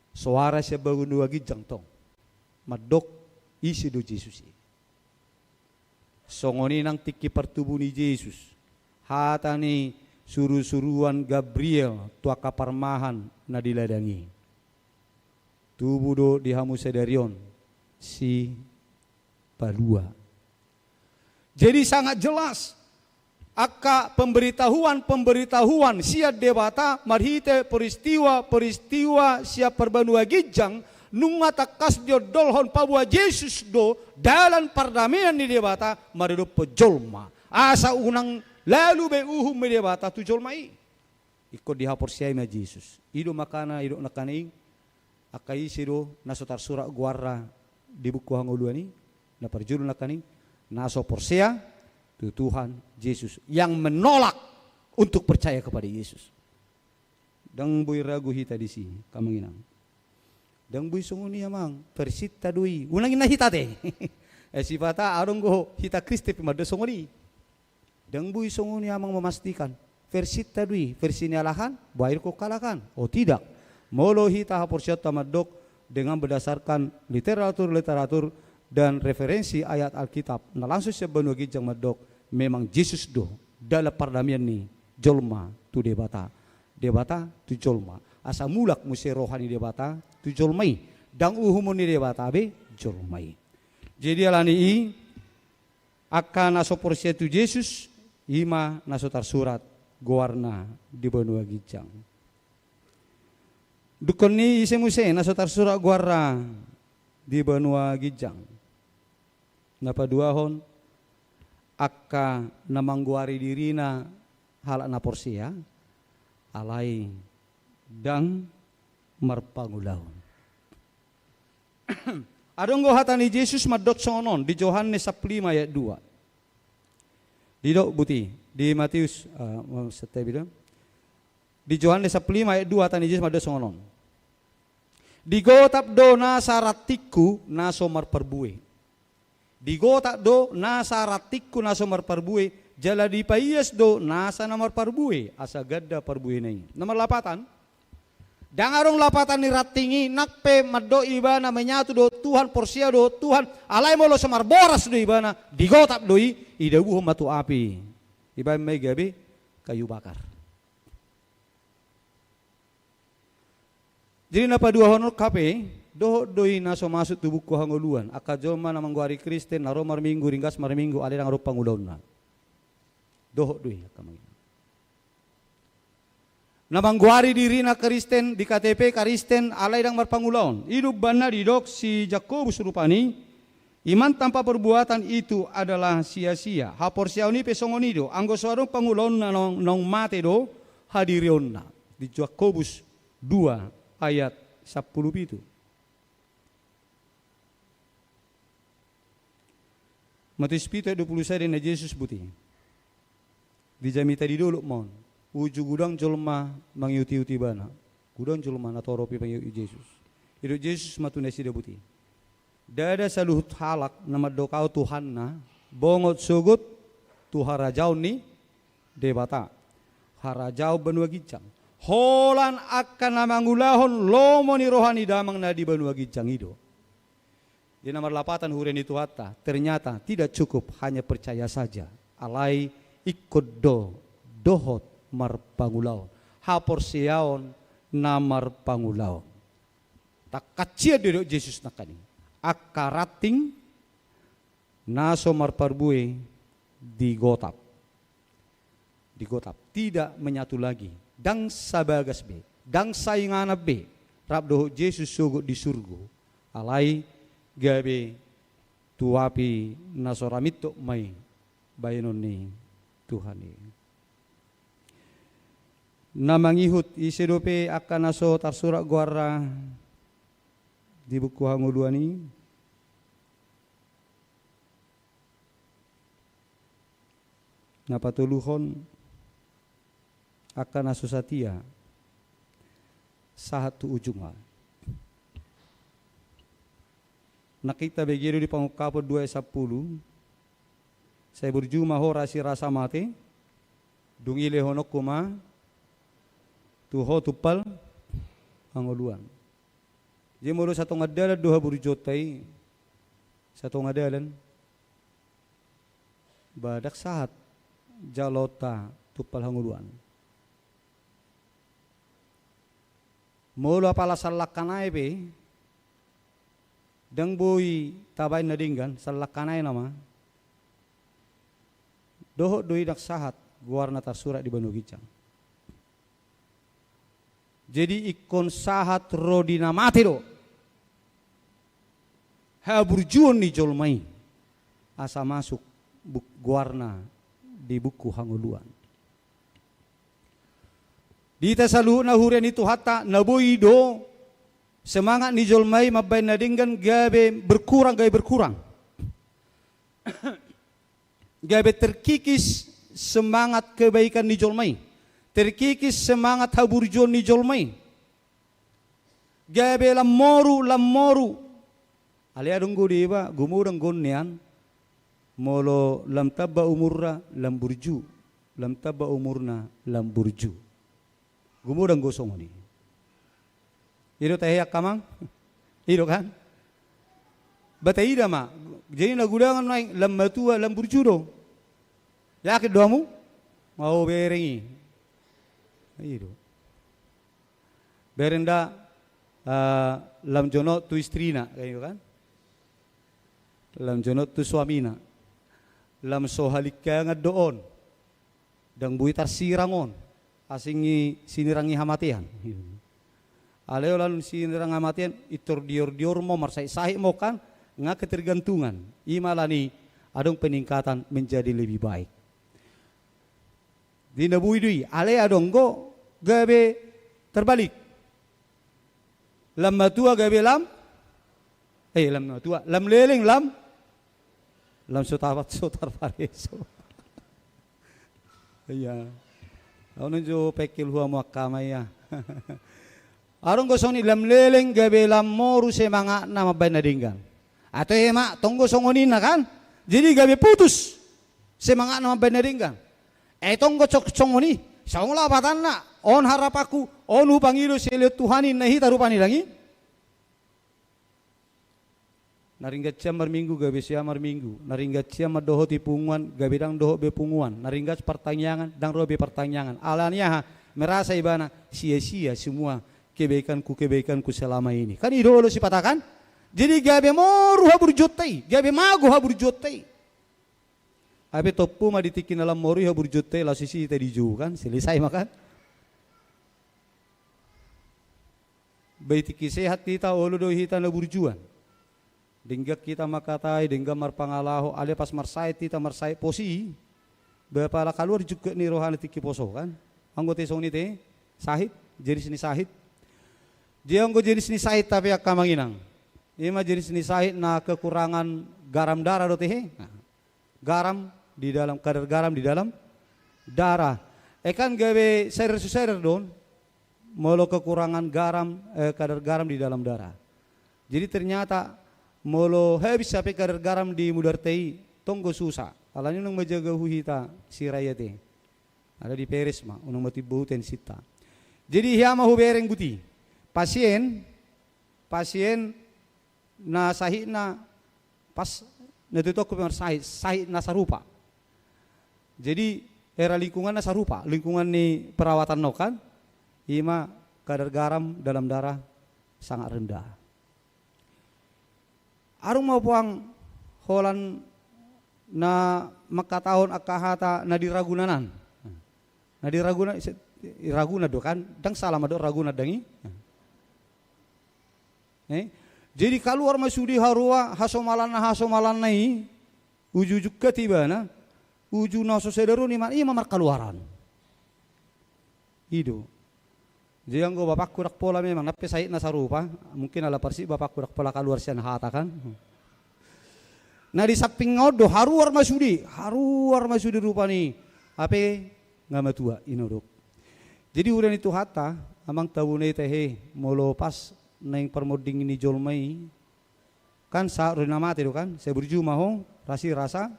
Soara sian banua ginjang tong mandok ise do Jesus i. Songon i nang tingki partubu ni Jesus, hata ni suru-suruan Gabriel tu angka parmahan na di ladang i: Tubu do di hamu sadari on Sipalua. Jadi sangat jelas angka pemberitahuan-pemberitahuan sian Debata marhite peristiwa-peristiwa sian parbanua ginjang, nunga tangkas diondolhon paboa Jesus do dalan pardamean ni Debata maradophon jolma, asa unang lalu be uhum ni Debata tu jolma i. Ingkon dihaporseai ma Jesus. I do makana didok nangkaning, angka ise do na so tarsurat goarna di buku hangoluan i, na parjolo nangkaning na so porsea tu Tuhan Jesus, yang menolak untuk percaya kepada Yesus. Ndang boi ragu hita disi, angka amang inang. Ndang boi songon i, amang, versinta do i. Unang ninna hita ate. Eh, sipata adong do hita Kristen pe mandok songon i. Ndang boi songon i, amang, memastikan. Versinta do i, versi ni halak an, boha ingkon halak an? Oh, tidak. Molo hita haporseaonta mandok dengan berdasarkan literatur-literatur dan referensi ayat Alkitab na langsung sian banua ginjang mandok, memang Jesus do dalan pardamean ni jolma tu Debata, Debata tu jolma. Asa mulak muse roha ni Debata tu jolma i. Ndang uhumon ni Debata be jolma i. Jadi alani i, angka na so porsea tu Jesus, i ma na so tarsurat goarna di banua ginjang. Dungkon ni ise muse na so tarsurat goarna di banua ginjang? Na paduahon, angka na manggoari dirina halak na porsea, alai ndang marpangulaon. Adong do hata ni Jesus mandok songon on di Johannes sampulu lima ayat dua. Didok buti di Matius, eh, santabi do. Di Johannes sampulu lima ayat dua hata ni Jesus mandok songon on. Digotap do nasa rantingku na so marparbue. Digotap do nasa rantingku na so marparbue, jala dipaias do nasa na marparbue, asa ganda parbuena i. Na marlapatan, ndang adong lapatan ni ranting i, nang pe mandok ibana menyatu dohot Tuhan, porsea dohot Tuhan, alai molo so marboras do ibana, digotap do i, idabuhon ma tu api. Dibaen ma i gabe kayu bakar. Jadi na paduahon on hape, dohot do i na so masuk tu buku hangoluan, angka jolma na manggoari Kristen, na ro marminggu, ringgas marminggu, alai ndang adong pangulaonna. Dohot do i angka mangina. Na manggoari dirina Kristen, di K T P Kristen, alai ndang marpangulaon. I do umbahen na didok si Jakobus rupani, iman tanpa perbuatan itu adalah sia-sia. Haporseaon i pe songon i do, anggo so adong pangulaonna naung, naung mate do hadirionna. Di Jakobus dua ayat sampulu pitu. Matius pitu ayat dua pulu sada ninna Jesus buti. Di jamita di dolok ma on. Uju godang jolma mangihuti-ihuti ibana. Godang jolma na torop i mangihuti Jesus. Didok Jesus ma tu nasida buti. Ndada saluhut halak na mandok ahu Tuhanna, bongot sogot tu harajaon ni Debata. Harajaon banua ginjang. Holan angka na mangulahon lomo ni roha ni Damang na di banua ginjang i do. Di na marlapatan huria ni Tuhanta, ternyata tidak cukup hanya percaya saja. Alai ingkon do dohot marpangulaon. Haporseaon na marpangulaon. Tangkas sian didok Jesus nangkaning. Angka ranting na so marparbue digotap. Digotap. Tidak menyatu lagi. Ndang sabagas be. Ndang sainganan be. Rap dohot Jesus sogot di surgo. Alai gabe tu api na so ra mintok ma i baenon ni Tuhan i. Na mangihut ise dope angka na so tarsurat goarna di buku hangoluan i? Na patoluhon, angka na so satia sahat tu ujung. Nangkin tabege do di Pangungkapon dua ayat sampulu. Sai burju ma ho rasi rasa mate, dung i lehononku ma tu ho tumpal hangoluan. Jadi molo satonga dalan do haburjuonta i, satonga dalan, ba ndang sahat jaloonta tumpal hangoluan. Molo apala sallangka nai pe, ndang boi tabaen na denggan, sallangka nai nama. Dohot do i ndang sahat goarna tarsurat di banua ginjang. Jadi ingkon sahat ro di na mate do haburjuon ni jolma i, asa masuk buk-, goarna di buku hangoluan. Di hita saluhutna huria ni Tuhanta, na boi do semangat ni jolma i mambaen na denggan gabe berkurang, gabe berkurang. Gabe terkikis semangat kebaikan ni jolma i. Terkikis semangat haburjuon ni jolma i. Gabe lam moru, lam moru. Alai adong do deba, gumodang do nian. Molo lam tamba umurna, lam burju. Lam tamba umurna, lam burju. Gumodang do songon i. I do tahe angka amang? I do kan? Ba taida ma. Jadi na godangan nai lam matua, lam burju do. Yakin do hamu? Mau bereng i. I do. Bereng da, eh, lam jonok tu istrina, kan i do kan? Lam jonok tu suamina. Lam so halingkangan do on. Ndang boi tarsirang on. Asing i sinirang i hamatean. Alai holan sinirang hamatean, intor dior-dior mo, marsahit-sahit mo kan, nga ketergantungan. I ma alani adong peningkatan menjadi lebih baik. Di na boi do i, alai adong do gabe terbalik. Lam matua gabe lam, eh, lam matua, lam leleng lam, lam so tabat so tarpareso. Iya. Au nunju pekil hua muak kama iya. Adong do songon i, lam leleng gabe lam moru semangatna mambaen na denggan. Atau ema tong do songon i na kan. Jadi gabe putus semangatna mambaen na denggan. Eh, tong do cok songon i. Songon lapatanna, on harapanku, on hupangido sileon Tuhan i na hita rupani dang i. Na ringgas sian marminggu gabe sia marminggu, na ringgas sian mandohoti punguan gabe dang dohot be punguan, na ringgas partangiangan dang ro be partangiangan. Alani aha? Merasa ibana sia-sia semua kebaikanku, kebaikanku selama ini. Kan i do olo sipata kan? Jadi gabe moru haburjuonta i, gabe mago haburjuonta i. Ape tompu ma di tingki na lam moru i haburjuonta i, laos isi hita dijou kan, selesai ma kan. Ba di tingki sehat hita, olo do hita na burjuan. Denggan hita mangkatai, denggan marpangalaho, alai pas marsahit hita, marsahit pos i. Ba pala kaluar jungkat ni rohana tingki pos on kan. Anggo te songon i te, sahit, jenis ni sahit. Dia anggo jenis ni sahit, tapi angka amang inang, i ma jenis ni sahit na kekurangan garam darah do tehe. Nah, garam di dalam, kadar garam di dalam darah. Eh, kan gabe sadar so sadar do on, molo kekurangan garam, eh, kadar garam di dalam darah. Jadi ternyata molo habis hape kadar garam di mudarta i, tong do susah. Alani unang ma jaga hu hita Sirait ate. Ada di peres ma, unang ma timbo hu tensinta. Jadi hea ma hubereng buti. Pasien, pasien na sahitna pas na tu toko pe marsahit, sahit na sarupa. Jadi era lingkunganna sarupa, lingkungan ni perawatan on kan, i ma kadar garam dalam darah sangat rendah. Adong ma puang holan na mangkatahon angka hata na di Ragunan an. Na di Ragunan, se-, Ragunan do kan, dang salah ma do Ragunan dang i. Eh? Jadi kaluar ma sude haroa hasomalanna, hasomalanna i, uju-uju kati ibana, uju na so sadar on i ma, i ma markaluaran. I do. Jadi anggo bapakku dang pola memang, nang pe sahitna sarupa, mungkin ala parsik bapakku dang pola kaluar sian hata kan. Na di samping on do, haruar ma sude, haruar ma sude rupani. Ape nga matua, i na dok. Jadi huria ni Tuhanta, amang tabunai tahe, molo pas naeng parmonding ni jolma i, kan sahat ro di na mate do kan, sai burju ma ho, rasi rasa.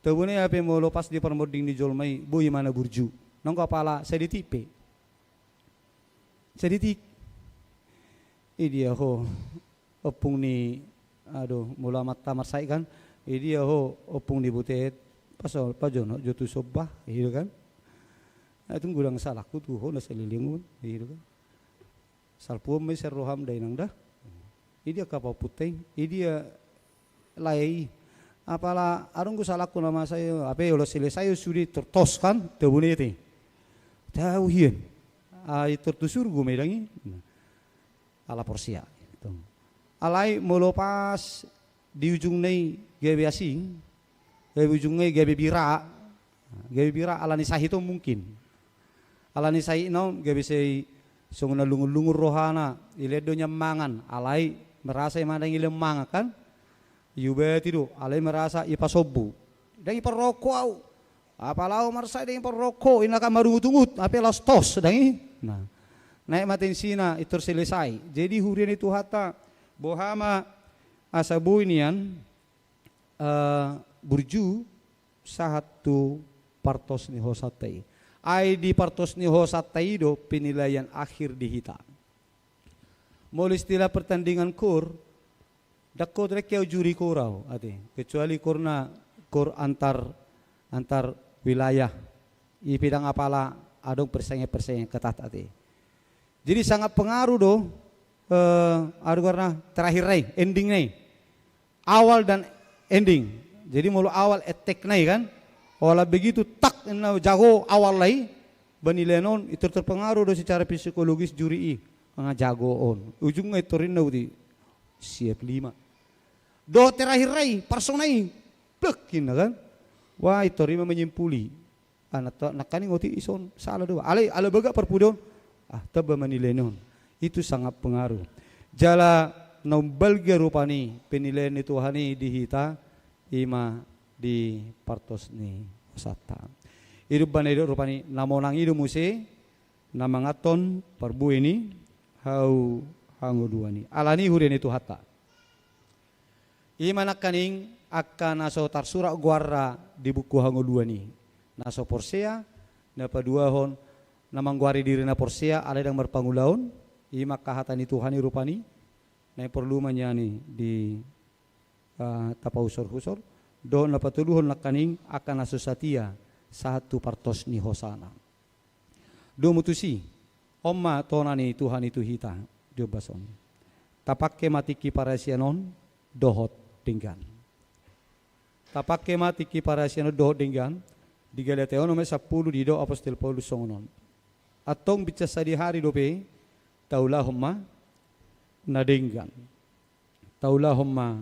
Tabunai ape molo pas di parmonding ni jolma i, boi ma na burju. Nanggo apala sadetik pe. Sadetik. I dia ho, ompung ni, aduh, molo amanta marsahit kan, i dia ho, ompung ni butet, pas, pajonok jo tu somba, i do kan. Ai tung godang salangku tu ho na saleleng on, i do kan. Salpu on ma i sian roham da inang da. I dia angka pahompunta i, i dia lae i. Apala adong do salangku na masa i, ape olo selesai sude tortos kan, tabunai ate. Tau hian. Ai tor tu surgo ma i dang i. Ala porsea. Alai molo pas di ujungna i gabe asing, gabe ujungna i gabe bira, gabe bira alani sahit on mungkin. Alani sahitna on gabe sai songon na lungun-lungun rohana, ilean do nian mangan, alai merasa i ma dang ilean mangan kan? Iubati do, alai merasa ipasombu. Dang iparrongko au. Apala au marsahit dang iparrongko, inna kan marungut-ungut, ape laos tos, dang i. Nah, naek ma tensina, intor selesai. Jadi huria ni Tuhanta, boha ma asa boi nian, eh, burju, sahat tu partos ni hosanta i. Ai di partos ni hosanta i do penilaian akhir di hita. Molo istilah pertandingan kor, dang ho terek au juri kor au, ate. Kecuali korna kor antar, antar wilayah. I pe dang apala adong persaingan-persaingan ketat, ate. Jadi sangat pengaruh do, eh, aduh, karena terakhir nai, ending nai. Awal dan ending. Jadi molo awal attack nai kan, ola begitu tak, na jago awal lai, Penilaian on, intor terpengaruh do secara psikologis juri i, nga jago on. Ujungna intor ninna uti, siap lima. Dohot terakhir rai, parsona i, plek, ninna kan. Wah, intor i ma menyimpuli. Ah, nangkaning otik i son, salah do. Alai, ala bagak parpudi on, ah, tamba manilai on. Itu sangat pengaruh. Jala na umbalga rupani penilaian ni Tuhan i di hita, i ma di partos ni hosanta. I do umbahen na didok rupani, na monang i do muse, na manganhon parbue ni hau hangoluan i. Alani i huria ni Tuhanta. I ma nangkaning angka na so tarsurat goarna di buku hangoluan i. Na so porsea, na paduahon, na manggoari dirina porsea, alai ndang marpangulaon, i ma angka hata ni Tuhan i rupani, na porlu ma nian i di, ah, tapahusorhusor, dohot na patoluhon nangkaning angka na so satia, sahat tu partos ni hosana. Domu tusi, on ma tona ni Tuhan i tu hita, di ombas on. Tapangke ma tingki parasian on, dohot denggan. Tapangke ma tingki parasian on, dohot denggan, di Galatia onom ayat sampulu didok apostel Paulus songon on. Antong binsar sadihari dope, taulahon ma na denggan. Taulahon ma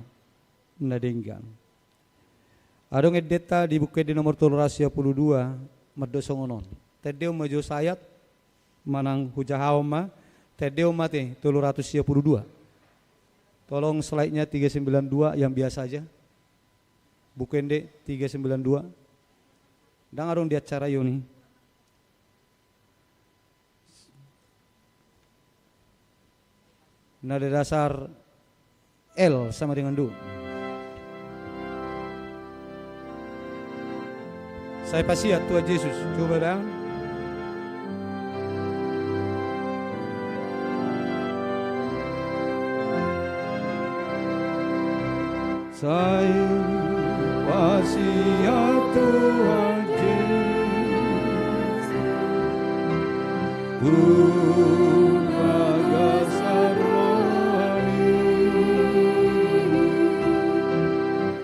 na denggan. Adong endenta di Buku Ende nomor tolu ratus sia pulu dua, mandok songon on. Taendehon ma jo sayat, manang hujahahon ma, taendehon ma ate, tolu ratus sia pulu dua. Tolong slide-nya tiga sembilan dua yang biasa aja. Buku Ende tiga sembilan dua. Ndang adong di acara i on i. Nada dasar L sama dengan do. Sai pasiat Tuhan Jesus, coba dang. Sai pasiat Tuhan Jesus, tu bagasan rohami.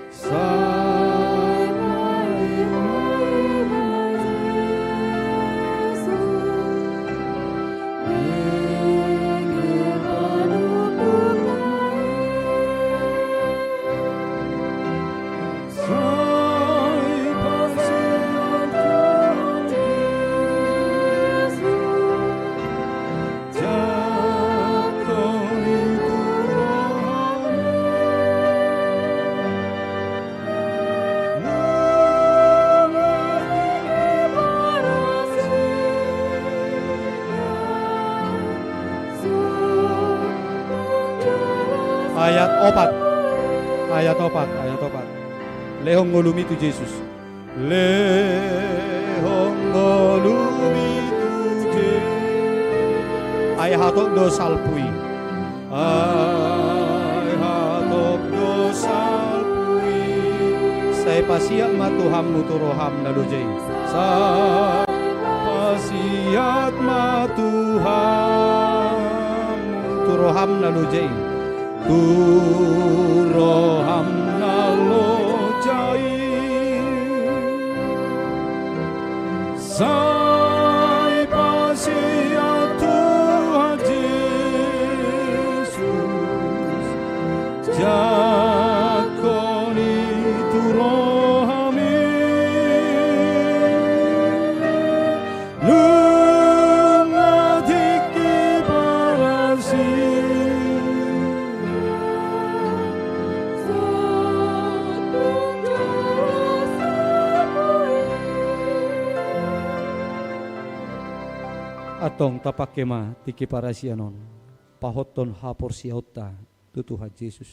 Sai paima Jesus, nang panutup na Ayat opat. Ayat opat, ayat opat. Lehon ngolumi tu Jesus. Lehon ngolumi tu Jesus. Ai hatop do salpu i. Ai hatop do salpu i. Sai pasiat ma Tuhanmu tu roham na loja i. Sai pasiat ma Tuhanmu tu roham na loja i. Tu roham na loja i. Sai pasiat Tuhan Jesus, jangkon i tu rohami. Nunga tingki parasian. Antong tapangke ma tingki parasian on, pahothon haporseaonta tu Tuhan Jesus.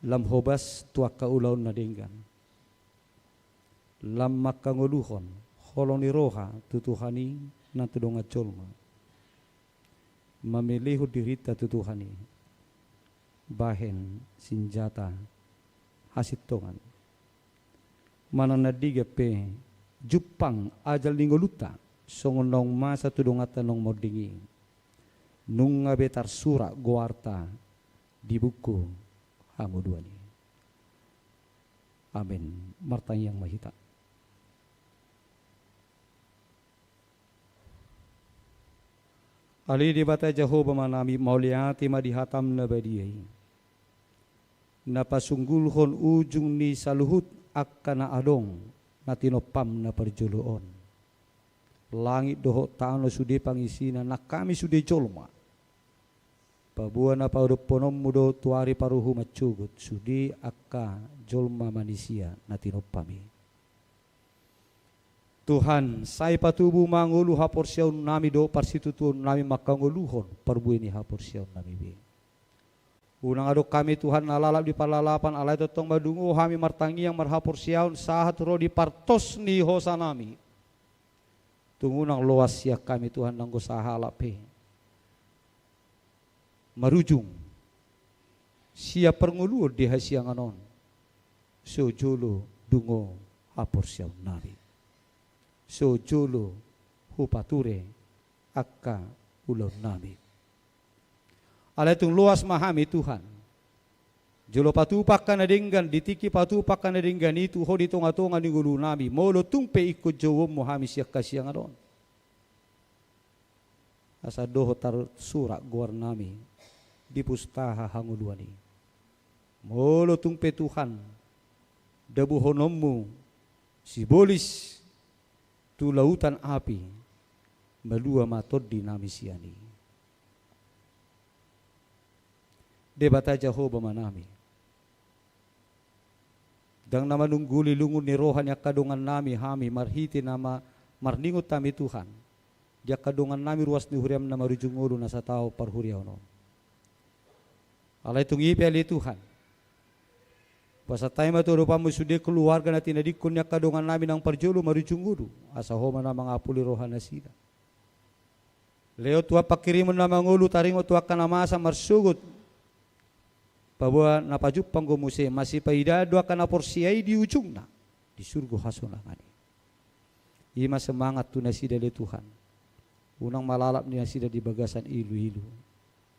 Lam hobas tu angka ulaon na denggan. Lam mangkangoluhon holong ni roha tu Tuhan i nang tu dongan jolma. Mamelehon dirinta tu Tuhan i bahen sinjata hasintongan. Manang na denggan pe jumpang ajal ni ngolunta, songon naung masa tu donganta naung monding i. Nunga be tarsurat goarta di buku hangoluan i. Amen. Martangiang ma hita. Ale Debata Jahowa Amanami, mauliate ma di hatam na badia i, na pasunggulhon ujung ni saluhut angka na adong na tinompam na parjolo on. Langit dohot tano sude pangisina, nang hami sude jolma. Paboa na padophononmu do tu ari paruhuman sogot sude angka jolma manisia na tinompam i. Tuhan, sai patubu ma ngolu haporseaonnami dohot parsitutuonnami mangkangoluhon parbue ni haporseaonnami be. Unang adong hami Tuhan na lalap di parlalapan, alai tongtong ma dungo hami martangiang marhaporseaon sahat ro di partos ni hosanami. Tung unang loas sian hami Tuhan nanggo sahalak pe marujung sian parngoluon di hasiangan on, so jolo dungo haporseaonnami, so jolo hupature angka ulaonnami. Alai tung loas ma hami Tuhan, jolo patupa angka na denggan, di tingki patupa angka na denggan i tu Ho di tongatonga ni ngolunami, molo tung pe ingkon jouonmu hami sian hasiangan on. Asa dohot tarsurat goarnami di pustaha hangoluan i. Molo tung pe Tuhan, dabuhononmu sibolis tu lautan api, malua ma tondinami sian i. Debata Jahowa Amanami, ndang na manungguli lungun ni roha ni angka dongannami hami marhite na ma-, marningot hami Tuhan, di angka dongannami ruas ni huriam na marujung ngolu na sataon parhuriaon on. Alai tung i pe ale Tuhan, pasahat hami ma tu adopanmu sude keluarga na tinadingkon ni angka dongannami naung parjolo marujung ngolu, asa Ho ma na mangapuli rohanasida. Lehon Tuhan pangkirimon na mangolu taringot tu angka na masa marsogot, paboa na pajumpang do muse, masipaidaan do angka na porsea i di ujungna, di surgo hasonangan i. I ma semangat tu nasida ale Tuhan. Unang ma lalap nasida di bagasan iluilu,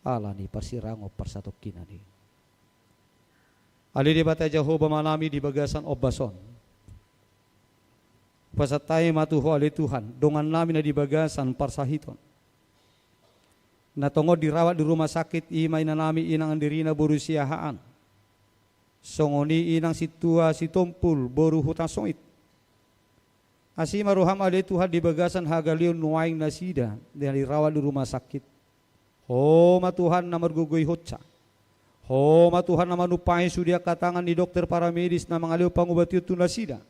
ala ni parsirangon parsatongkinan i. Ale Debata Jahowa Amanami, di bagasan ombas on, pasahat hami ma tu Ho ale Tuhan dongannami na di bagasan parsahiton, na tongon dirawat di rumah sakit, i ma inanami Inang Anderina boru Siahaan, songon i Inang Sintua Sitompul boru Hutasoit. Asi ma roham ale Tuhan di bagasan hagaleon nuaeng nasida na dirawat di rumah sakit. Ho ma Tuhan na margogoihonsa. Ho ma Tuhan na manumpahi sude angka tangan ni dokter paramedis na mangalehon pangobation tu nasida.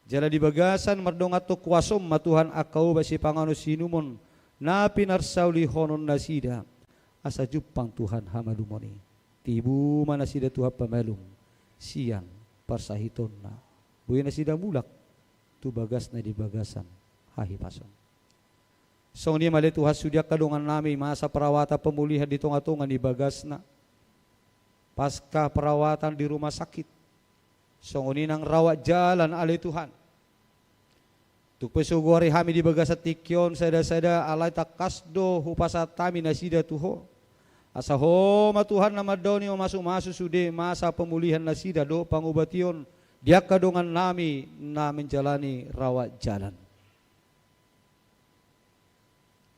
Jala di bagasan mardongan tu kuasam ma Tuhan angka obat sipanganon siinumon na pinarsaulihonon nasida. Asa jumpang Tuhan hamalumon i. Tibu ma nasida Tuhan pamalum sian parsahitonna. Boi nasida mulak tu bagasna di bagasan hahipason. Songon i ma ale Tuhan sude angka dongannami masa perawatan pemulihan di tongatonga ni bagasna pasca perawatan di rumah sakit. Songon i nang rawat jalan ale Tuhan. Tung pe so goari hami di bagasan tingki on sadasada, alai tangkas do hupasahat hami nasida tu Ho. Asa Ho ma Tuhan na mandao ni mamasumasu sude masa pemulihan nasida dohot pangobation di angka dongannami na menjalani rawat jalan.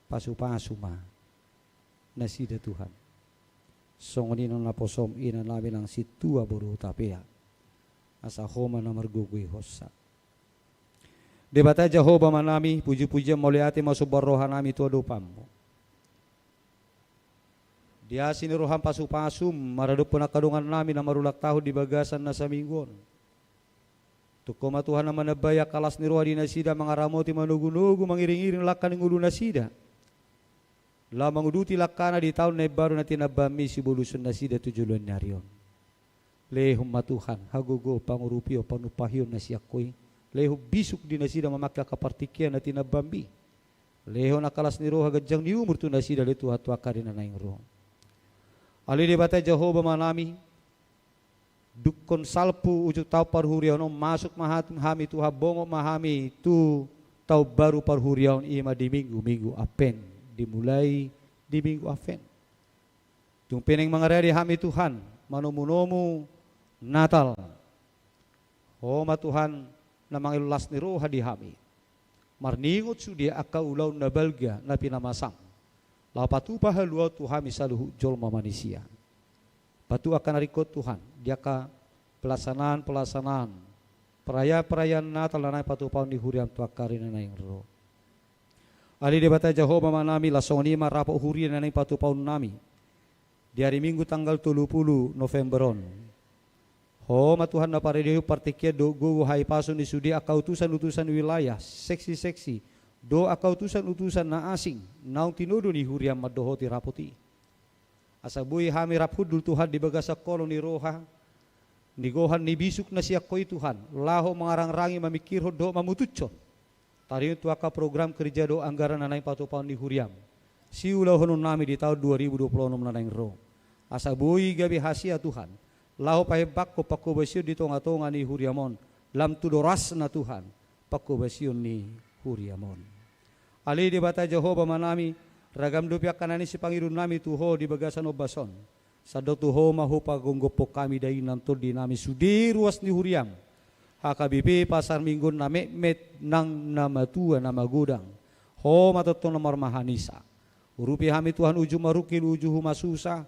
Pasupasu ma nasida Tuhan. Songon i nang naposom inanami Nang Sintua boru Hutapea. Asa Ho ma na margogoihonsa. Debata Jahowa Amanami, pujipujian mauliate ma somba rohanami tu adopanmu. Di asi ni roham pasupasum maradophon angka dongannami na marulang tahun di bagasan na saminggu on. Tung Ho ma Tuhan na manambai angka las ni roha di nasida mangaramoti manogunogu mangiringiring langka ni ngolu nasida, laho manguduti langkana di taon na imbaru na tinambaanmi sibolushon nasida tu joloan ni ari on. Lehon ma Tuhan hagogoon, pangurupion, panumpahion na sian Ho i. Lehon bisuk di nasida mamangke angka partingkian na tinambaanmi. Lehon angka las ni roha, ganjang ni umur tu nasida ale Tuhan tu angka ari na naeng ro. Ale Debata Jahowa Amanami, dungkon salpu ujung taon parhuriaon on, masuk ma hami Tuhan, bongot ma hami tu taon baru parhuriaon, i ma di minggu-minggu Advent, dimulai di minggu Advent. Tung pe naeng mangaradi hami Tuhan manomunomu Natal. Ho ma Tuhan na mangalehon las ni roha di hami marningot sude angka ulaon na balga na pinamasam. laho patupa haluaon tu hami saluhut jolma manisia. Patupa angka na ringkot Tuhan, di angka pelaksanaan-pelaksanaan, perayaan-perayaan Natal na naeng patupaon ni huriaM tu angka ari na naeng ro. Ale Debata Jahowa Amanami, laos songon i ma rapot huria na naeng patupaonnami di ari Minggu tanggal tolu pulu November on. Ho ma Tuhan na paradehon partingkian dohot gogo hahipason ni sude angka utusan-utusan wilayah, seksi-seksi, dohot angka utusan-utusan na asing, naung tinodo ni huriaM mandohoti rapot i. Asa boi hami rap hundul Tuhan di bagasan holong ni roha, ni gohan ni bisuk na sian Ho i Tuhan, laho mangarangrangi, mamingkirhon dohot mamutushon taringot tu angka program kerja dohot anggaran na naeng patupaon ni huriaM siulahononnami di taon dua ribu dua pulu onom na naeng ro. Asa boi gabe hasea Tuhan, laho pahembangkon panghobasion di tonga-tonga ni huriaM on, lam tu dorasna Tuhan, panghobasion ni huriaM on. Ale Debata Jahowa Amanami, ragam dope angka na naeng sipangidoonnami tu Ho di bagasan ombas on. Sandok tu Ho ma hupagomgophon hami dainang tondinami sude ruas ni huriaM, H K B P Pasar Minggu na metmet nang na matua na magodang. Ho ma tongtong na marmahanisa. Urupi hami Tuhan uju marungkil uju humasusa.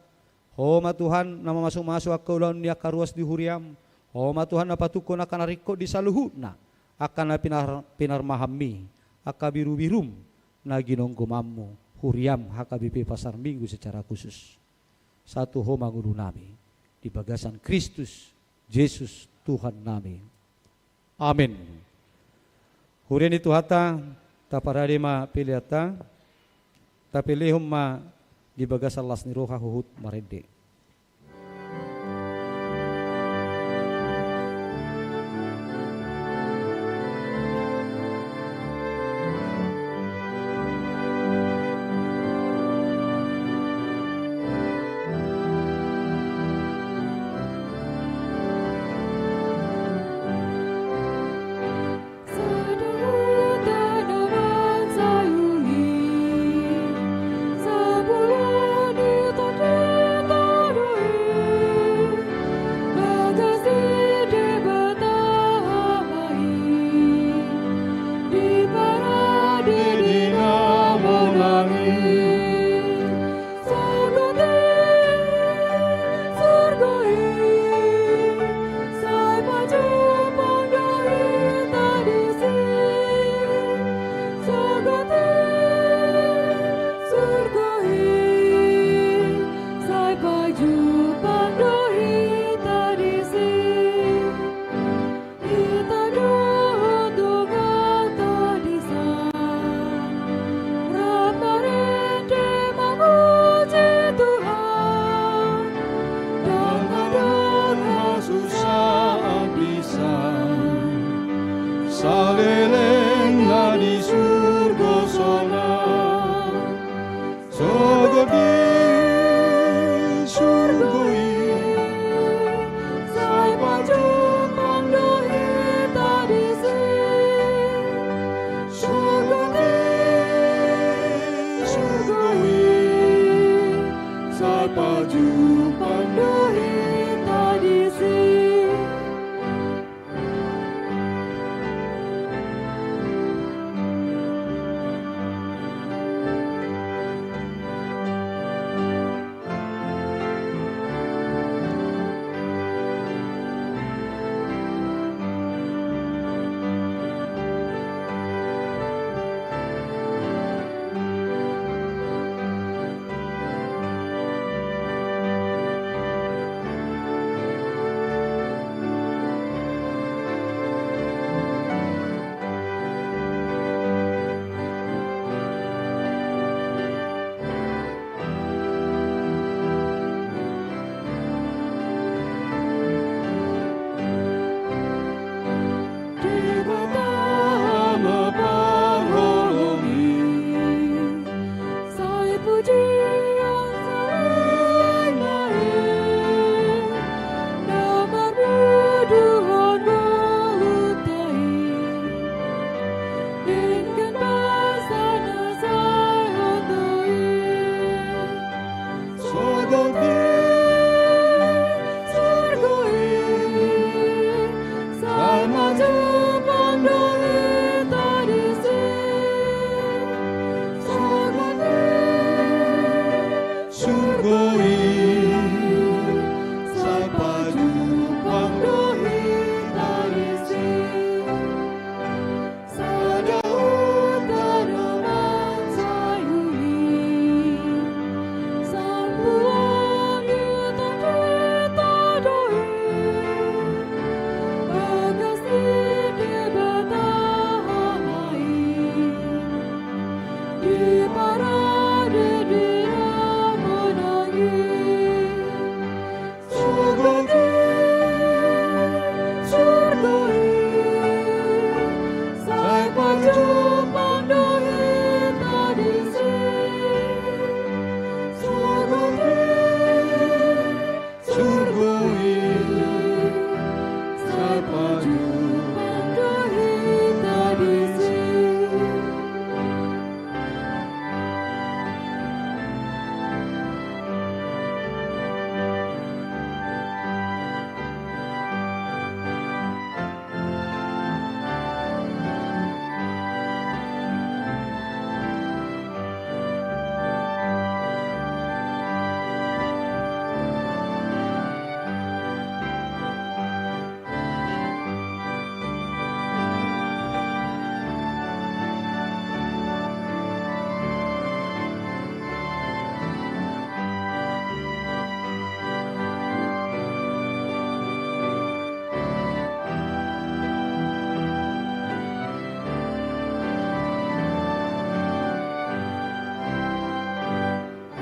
Ho ma Tuhan na mamasumasu angka ulaon ni angka ruas ni huriaM. Ho ma Tuhan na patungkon angka na ringkot di saluhutna angka na pinar-, pinarmahanMi, angka birubiruM na ginonggomanMu, huriaM H K B P Pasar Minggu secara khusus. Sahat tu Ho ma ngolunami di bagasan Kristus Jesus Tuhannami. Amen. Huria ni Tuhanta, taparade ma peleanta, tapelehon ma di bagasan las ni roha huhut marende. Surgo i, sai pajumpang do hita disi. Surgo i, sai pajumpang do hita disi. Hita dohot dongan ta disi, rap marende mamuji Tuhan. Ndang adong hasusaan disi, saleleng na di surgo sonang. Sogot di surgo i, sai pajumpang do hita disi. Sogot di surgo i, sai pajumpang do hita disi. Debata ma parholongi, sai pujion saleleng na i, na marbuduhon ngolunta i. Denggan basa na sai hot do i. Sogot di surgo i, sai pajumpang do hita disi. Sogot di Diparade di na manang i. Surgo i, surgo i, sai pajumpang do hita disi. Surgo i, surgo i, sai pajumpang do hita disi.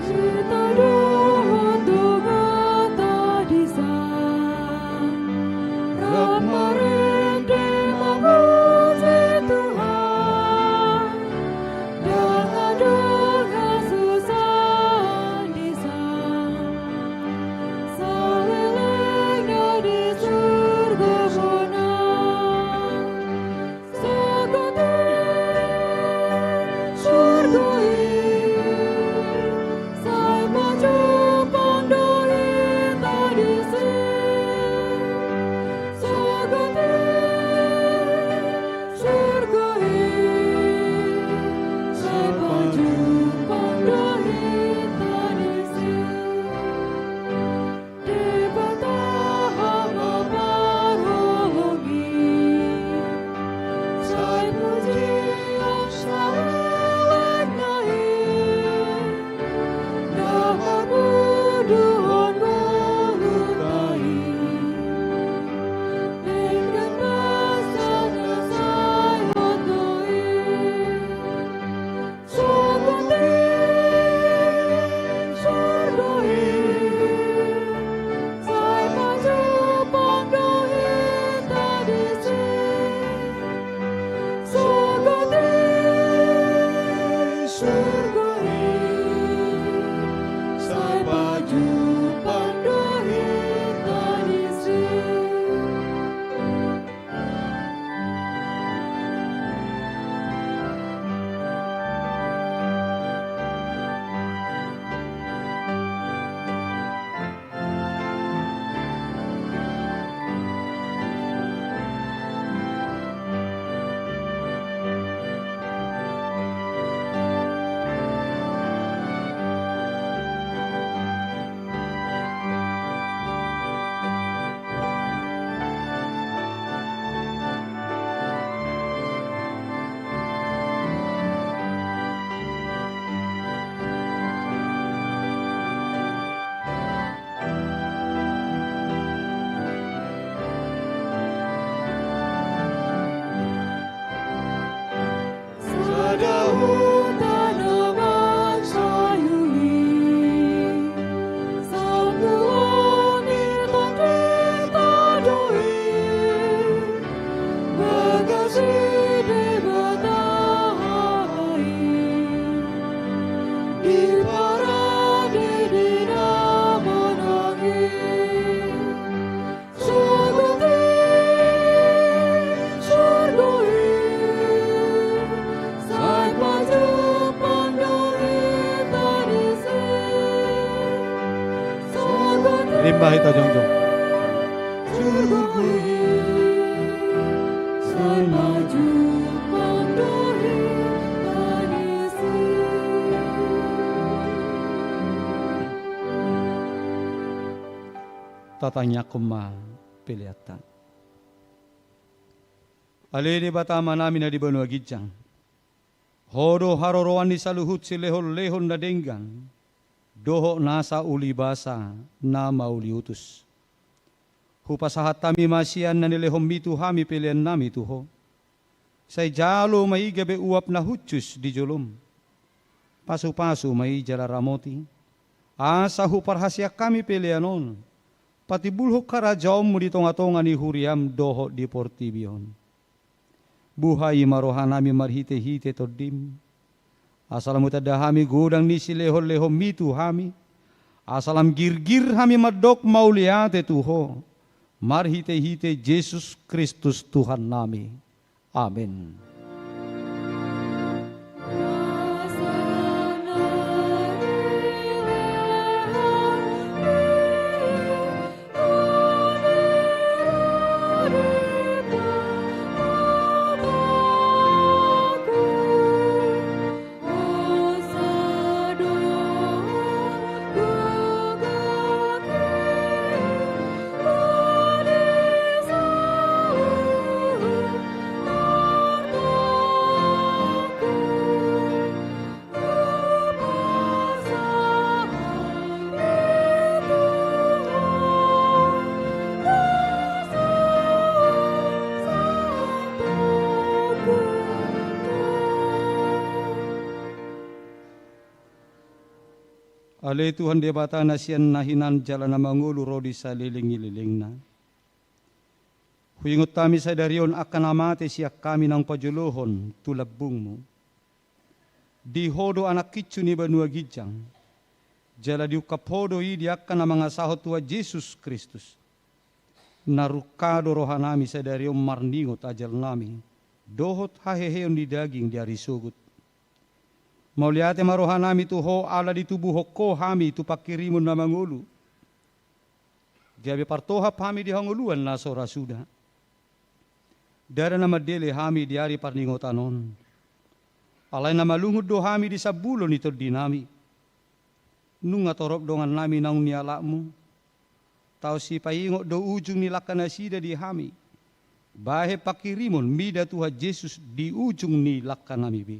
Hita dohot donganta dison, rap marende mamuji Tuhan. Ndang adong hasusaan dison, saleleng na di surgo bona. Surgo i, surgo i, sai pajumpang do hita disi. Surgo i, surgo i, sai pajumpang do hita disi. Debata Ama parholong i, sai pujion saleleng na i, na marpunduhon ngolunta i, denggan basa na sai hot do i. Surgo i, surgo i, sai pajumpang do hita disi. Surgo i, surgo i, sai pajumpang do hita disi. Sada huta na mansai uli, sampulon ni tondinta do i, bagas ni Debata Ama i, diparade di na manang i. Surgo i, surgo i, sai pajumpang do hita disi. Surgo i. Rimba hita jongjong. Surgo i, sai pajumpang do hita disi. Tatangianghon ma peleanta. Ale Debata Amanami na di banua ginjang, Ho do haroroan ni saluhut silehonlehon na denggan, dohot nasa ulibasa na mauliutus. Hupasahat hami ma sian na nilehonmi tu hami peleannami tu Ho. Sai jalo ma i gabe uap na hushus di jolom. Pasu-pasu ma i jala ramoti, asa huparhaseang hami pelean on patimbulhon harajaonmu di tonga-tonga ni huriam dohot di portibi on. Buhai ma rohanami marhite-hite Tondim, asa lam hutanda hami godang ni silehon-lehonmi tu hami, asa lam girgir hami mandok mauliate tu Ho, marhite-hite Jesus Kristus Tuhannami. Amen. Ale Tuhan Debata na sian na hinan jala na mangolu ro di saleleng ni lelengna. Huingot hami sadari on angka na mate sian hami naung pajolohon tu lambungmu. Di Ho do anak kincu ni banua ginjang, jala diungkap Ho do i di angka na mangasahon Tuhan Jesus Kristus. Na rungka do rohanami sadari on marningot ajalnami dohot haheheon ni daging di ari sogot. Mauliate ma rohanami tu Ho ala ditubuhon Ho hami tu pangkirimon na mangolu. Gabe partohap hami di hangoluan na so ra suda. Ndada na mandele hami di ari parningotan on. Alai na malungun do hami di sambulo ni tondinami. Nunga torop dongannami naung nialapmu. Taon sipaingot do ujung ni langka nasida di hami. Bahen pangkirimon mida Tuhan Jesus di ujung ni langkanami be.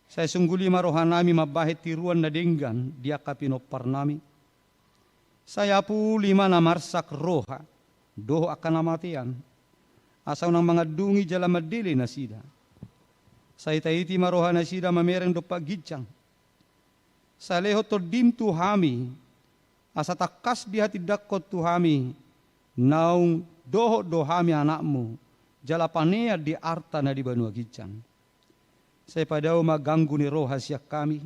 Sai sungguli ma rohanami mambahen tiruan na denggan di angka pinomparnami. Sai apuli ma na marsak roha dohot angka na matean, asa unang mangandungi jala mandele nasida. Sai taiti ma rohanasida mamereng dompak ginjang. Sai lehon Tondim tu hami, asa tangkas dihatindangkon tu hami, naung dohot do hami anakmu, jala panean di arta na di banua ginjang. Sai padao ma ganggu ni roha sian hami,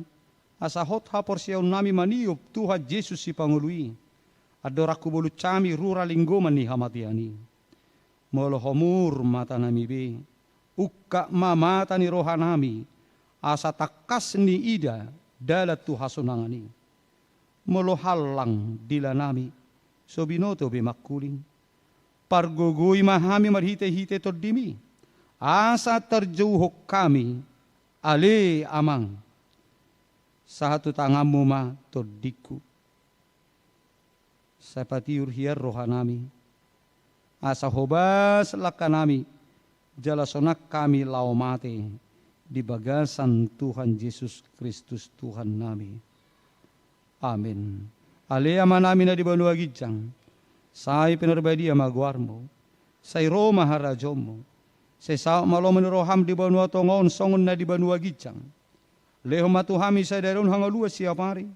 asa hot haporseaonnami maniop Tuhan Jesus Sipangolu i, andorang hubolus hami rura linggoman ni hamatean i. Molo homur matanami be, ungkap ma mata ni rohanami, asa tangkas niida dalan tu hasonangan i. Molo hallang dilanami, so binoto be mangkuling. Pargogoi ma hami marhitehite Tondimi, asa tarjouhon hami, ale Amang. Sahat tu tanganmu ma tondingku. Sai patiur hian rohanami, asa hobas langkanami, jala sonang hami laho mate di bagasan Tuhan Jesus Kristus Tuhannami. Amen. Ale Amanami na di banua ginjang, sai pinarbadia ma goarmu, sai ro ma harajaonmu, sai saut ma lomo ni roham di banua tonga on songon na di banua ginjang. Lehon ma tu hami sadari on hangoluan siapari.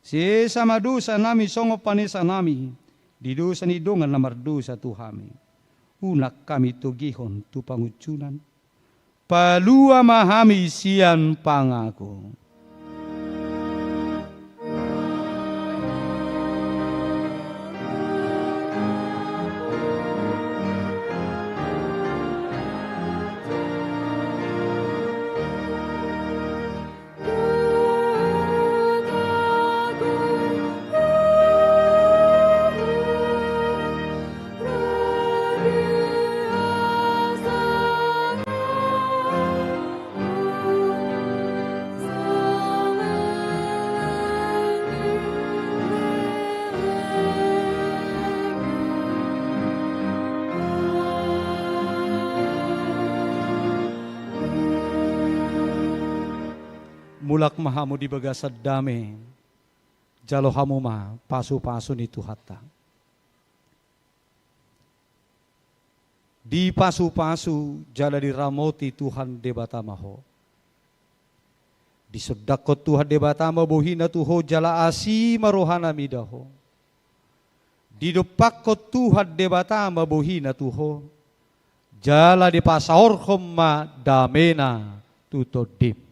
Sesa ma dosanami songon panesanami di dosa ni dongan na mardosa tu hami. Unang hami togihon tu pangunjunan. Palua ma hami sian pangago. Mulak ma hamu di bagasan dame, jalo hamu ma pasu-pasu ni Tuhanta. Dipasupasu jala diramoti Tuhan Debata ma ho. Disondangkon Tuhan Debata ma bohina tu ho jala asi ma rohana mida ho. Didompakkon Tuhan Debata ma bohina tu ho jala dipasaorhon ma damena tu tondim.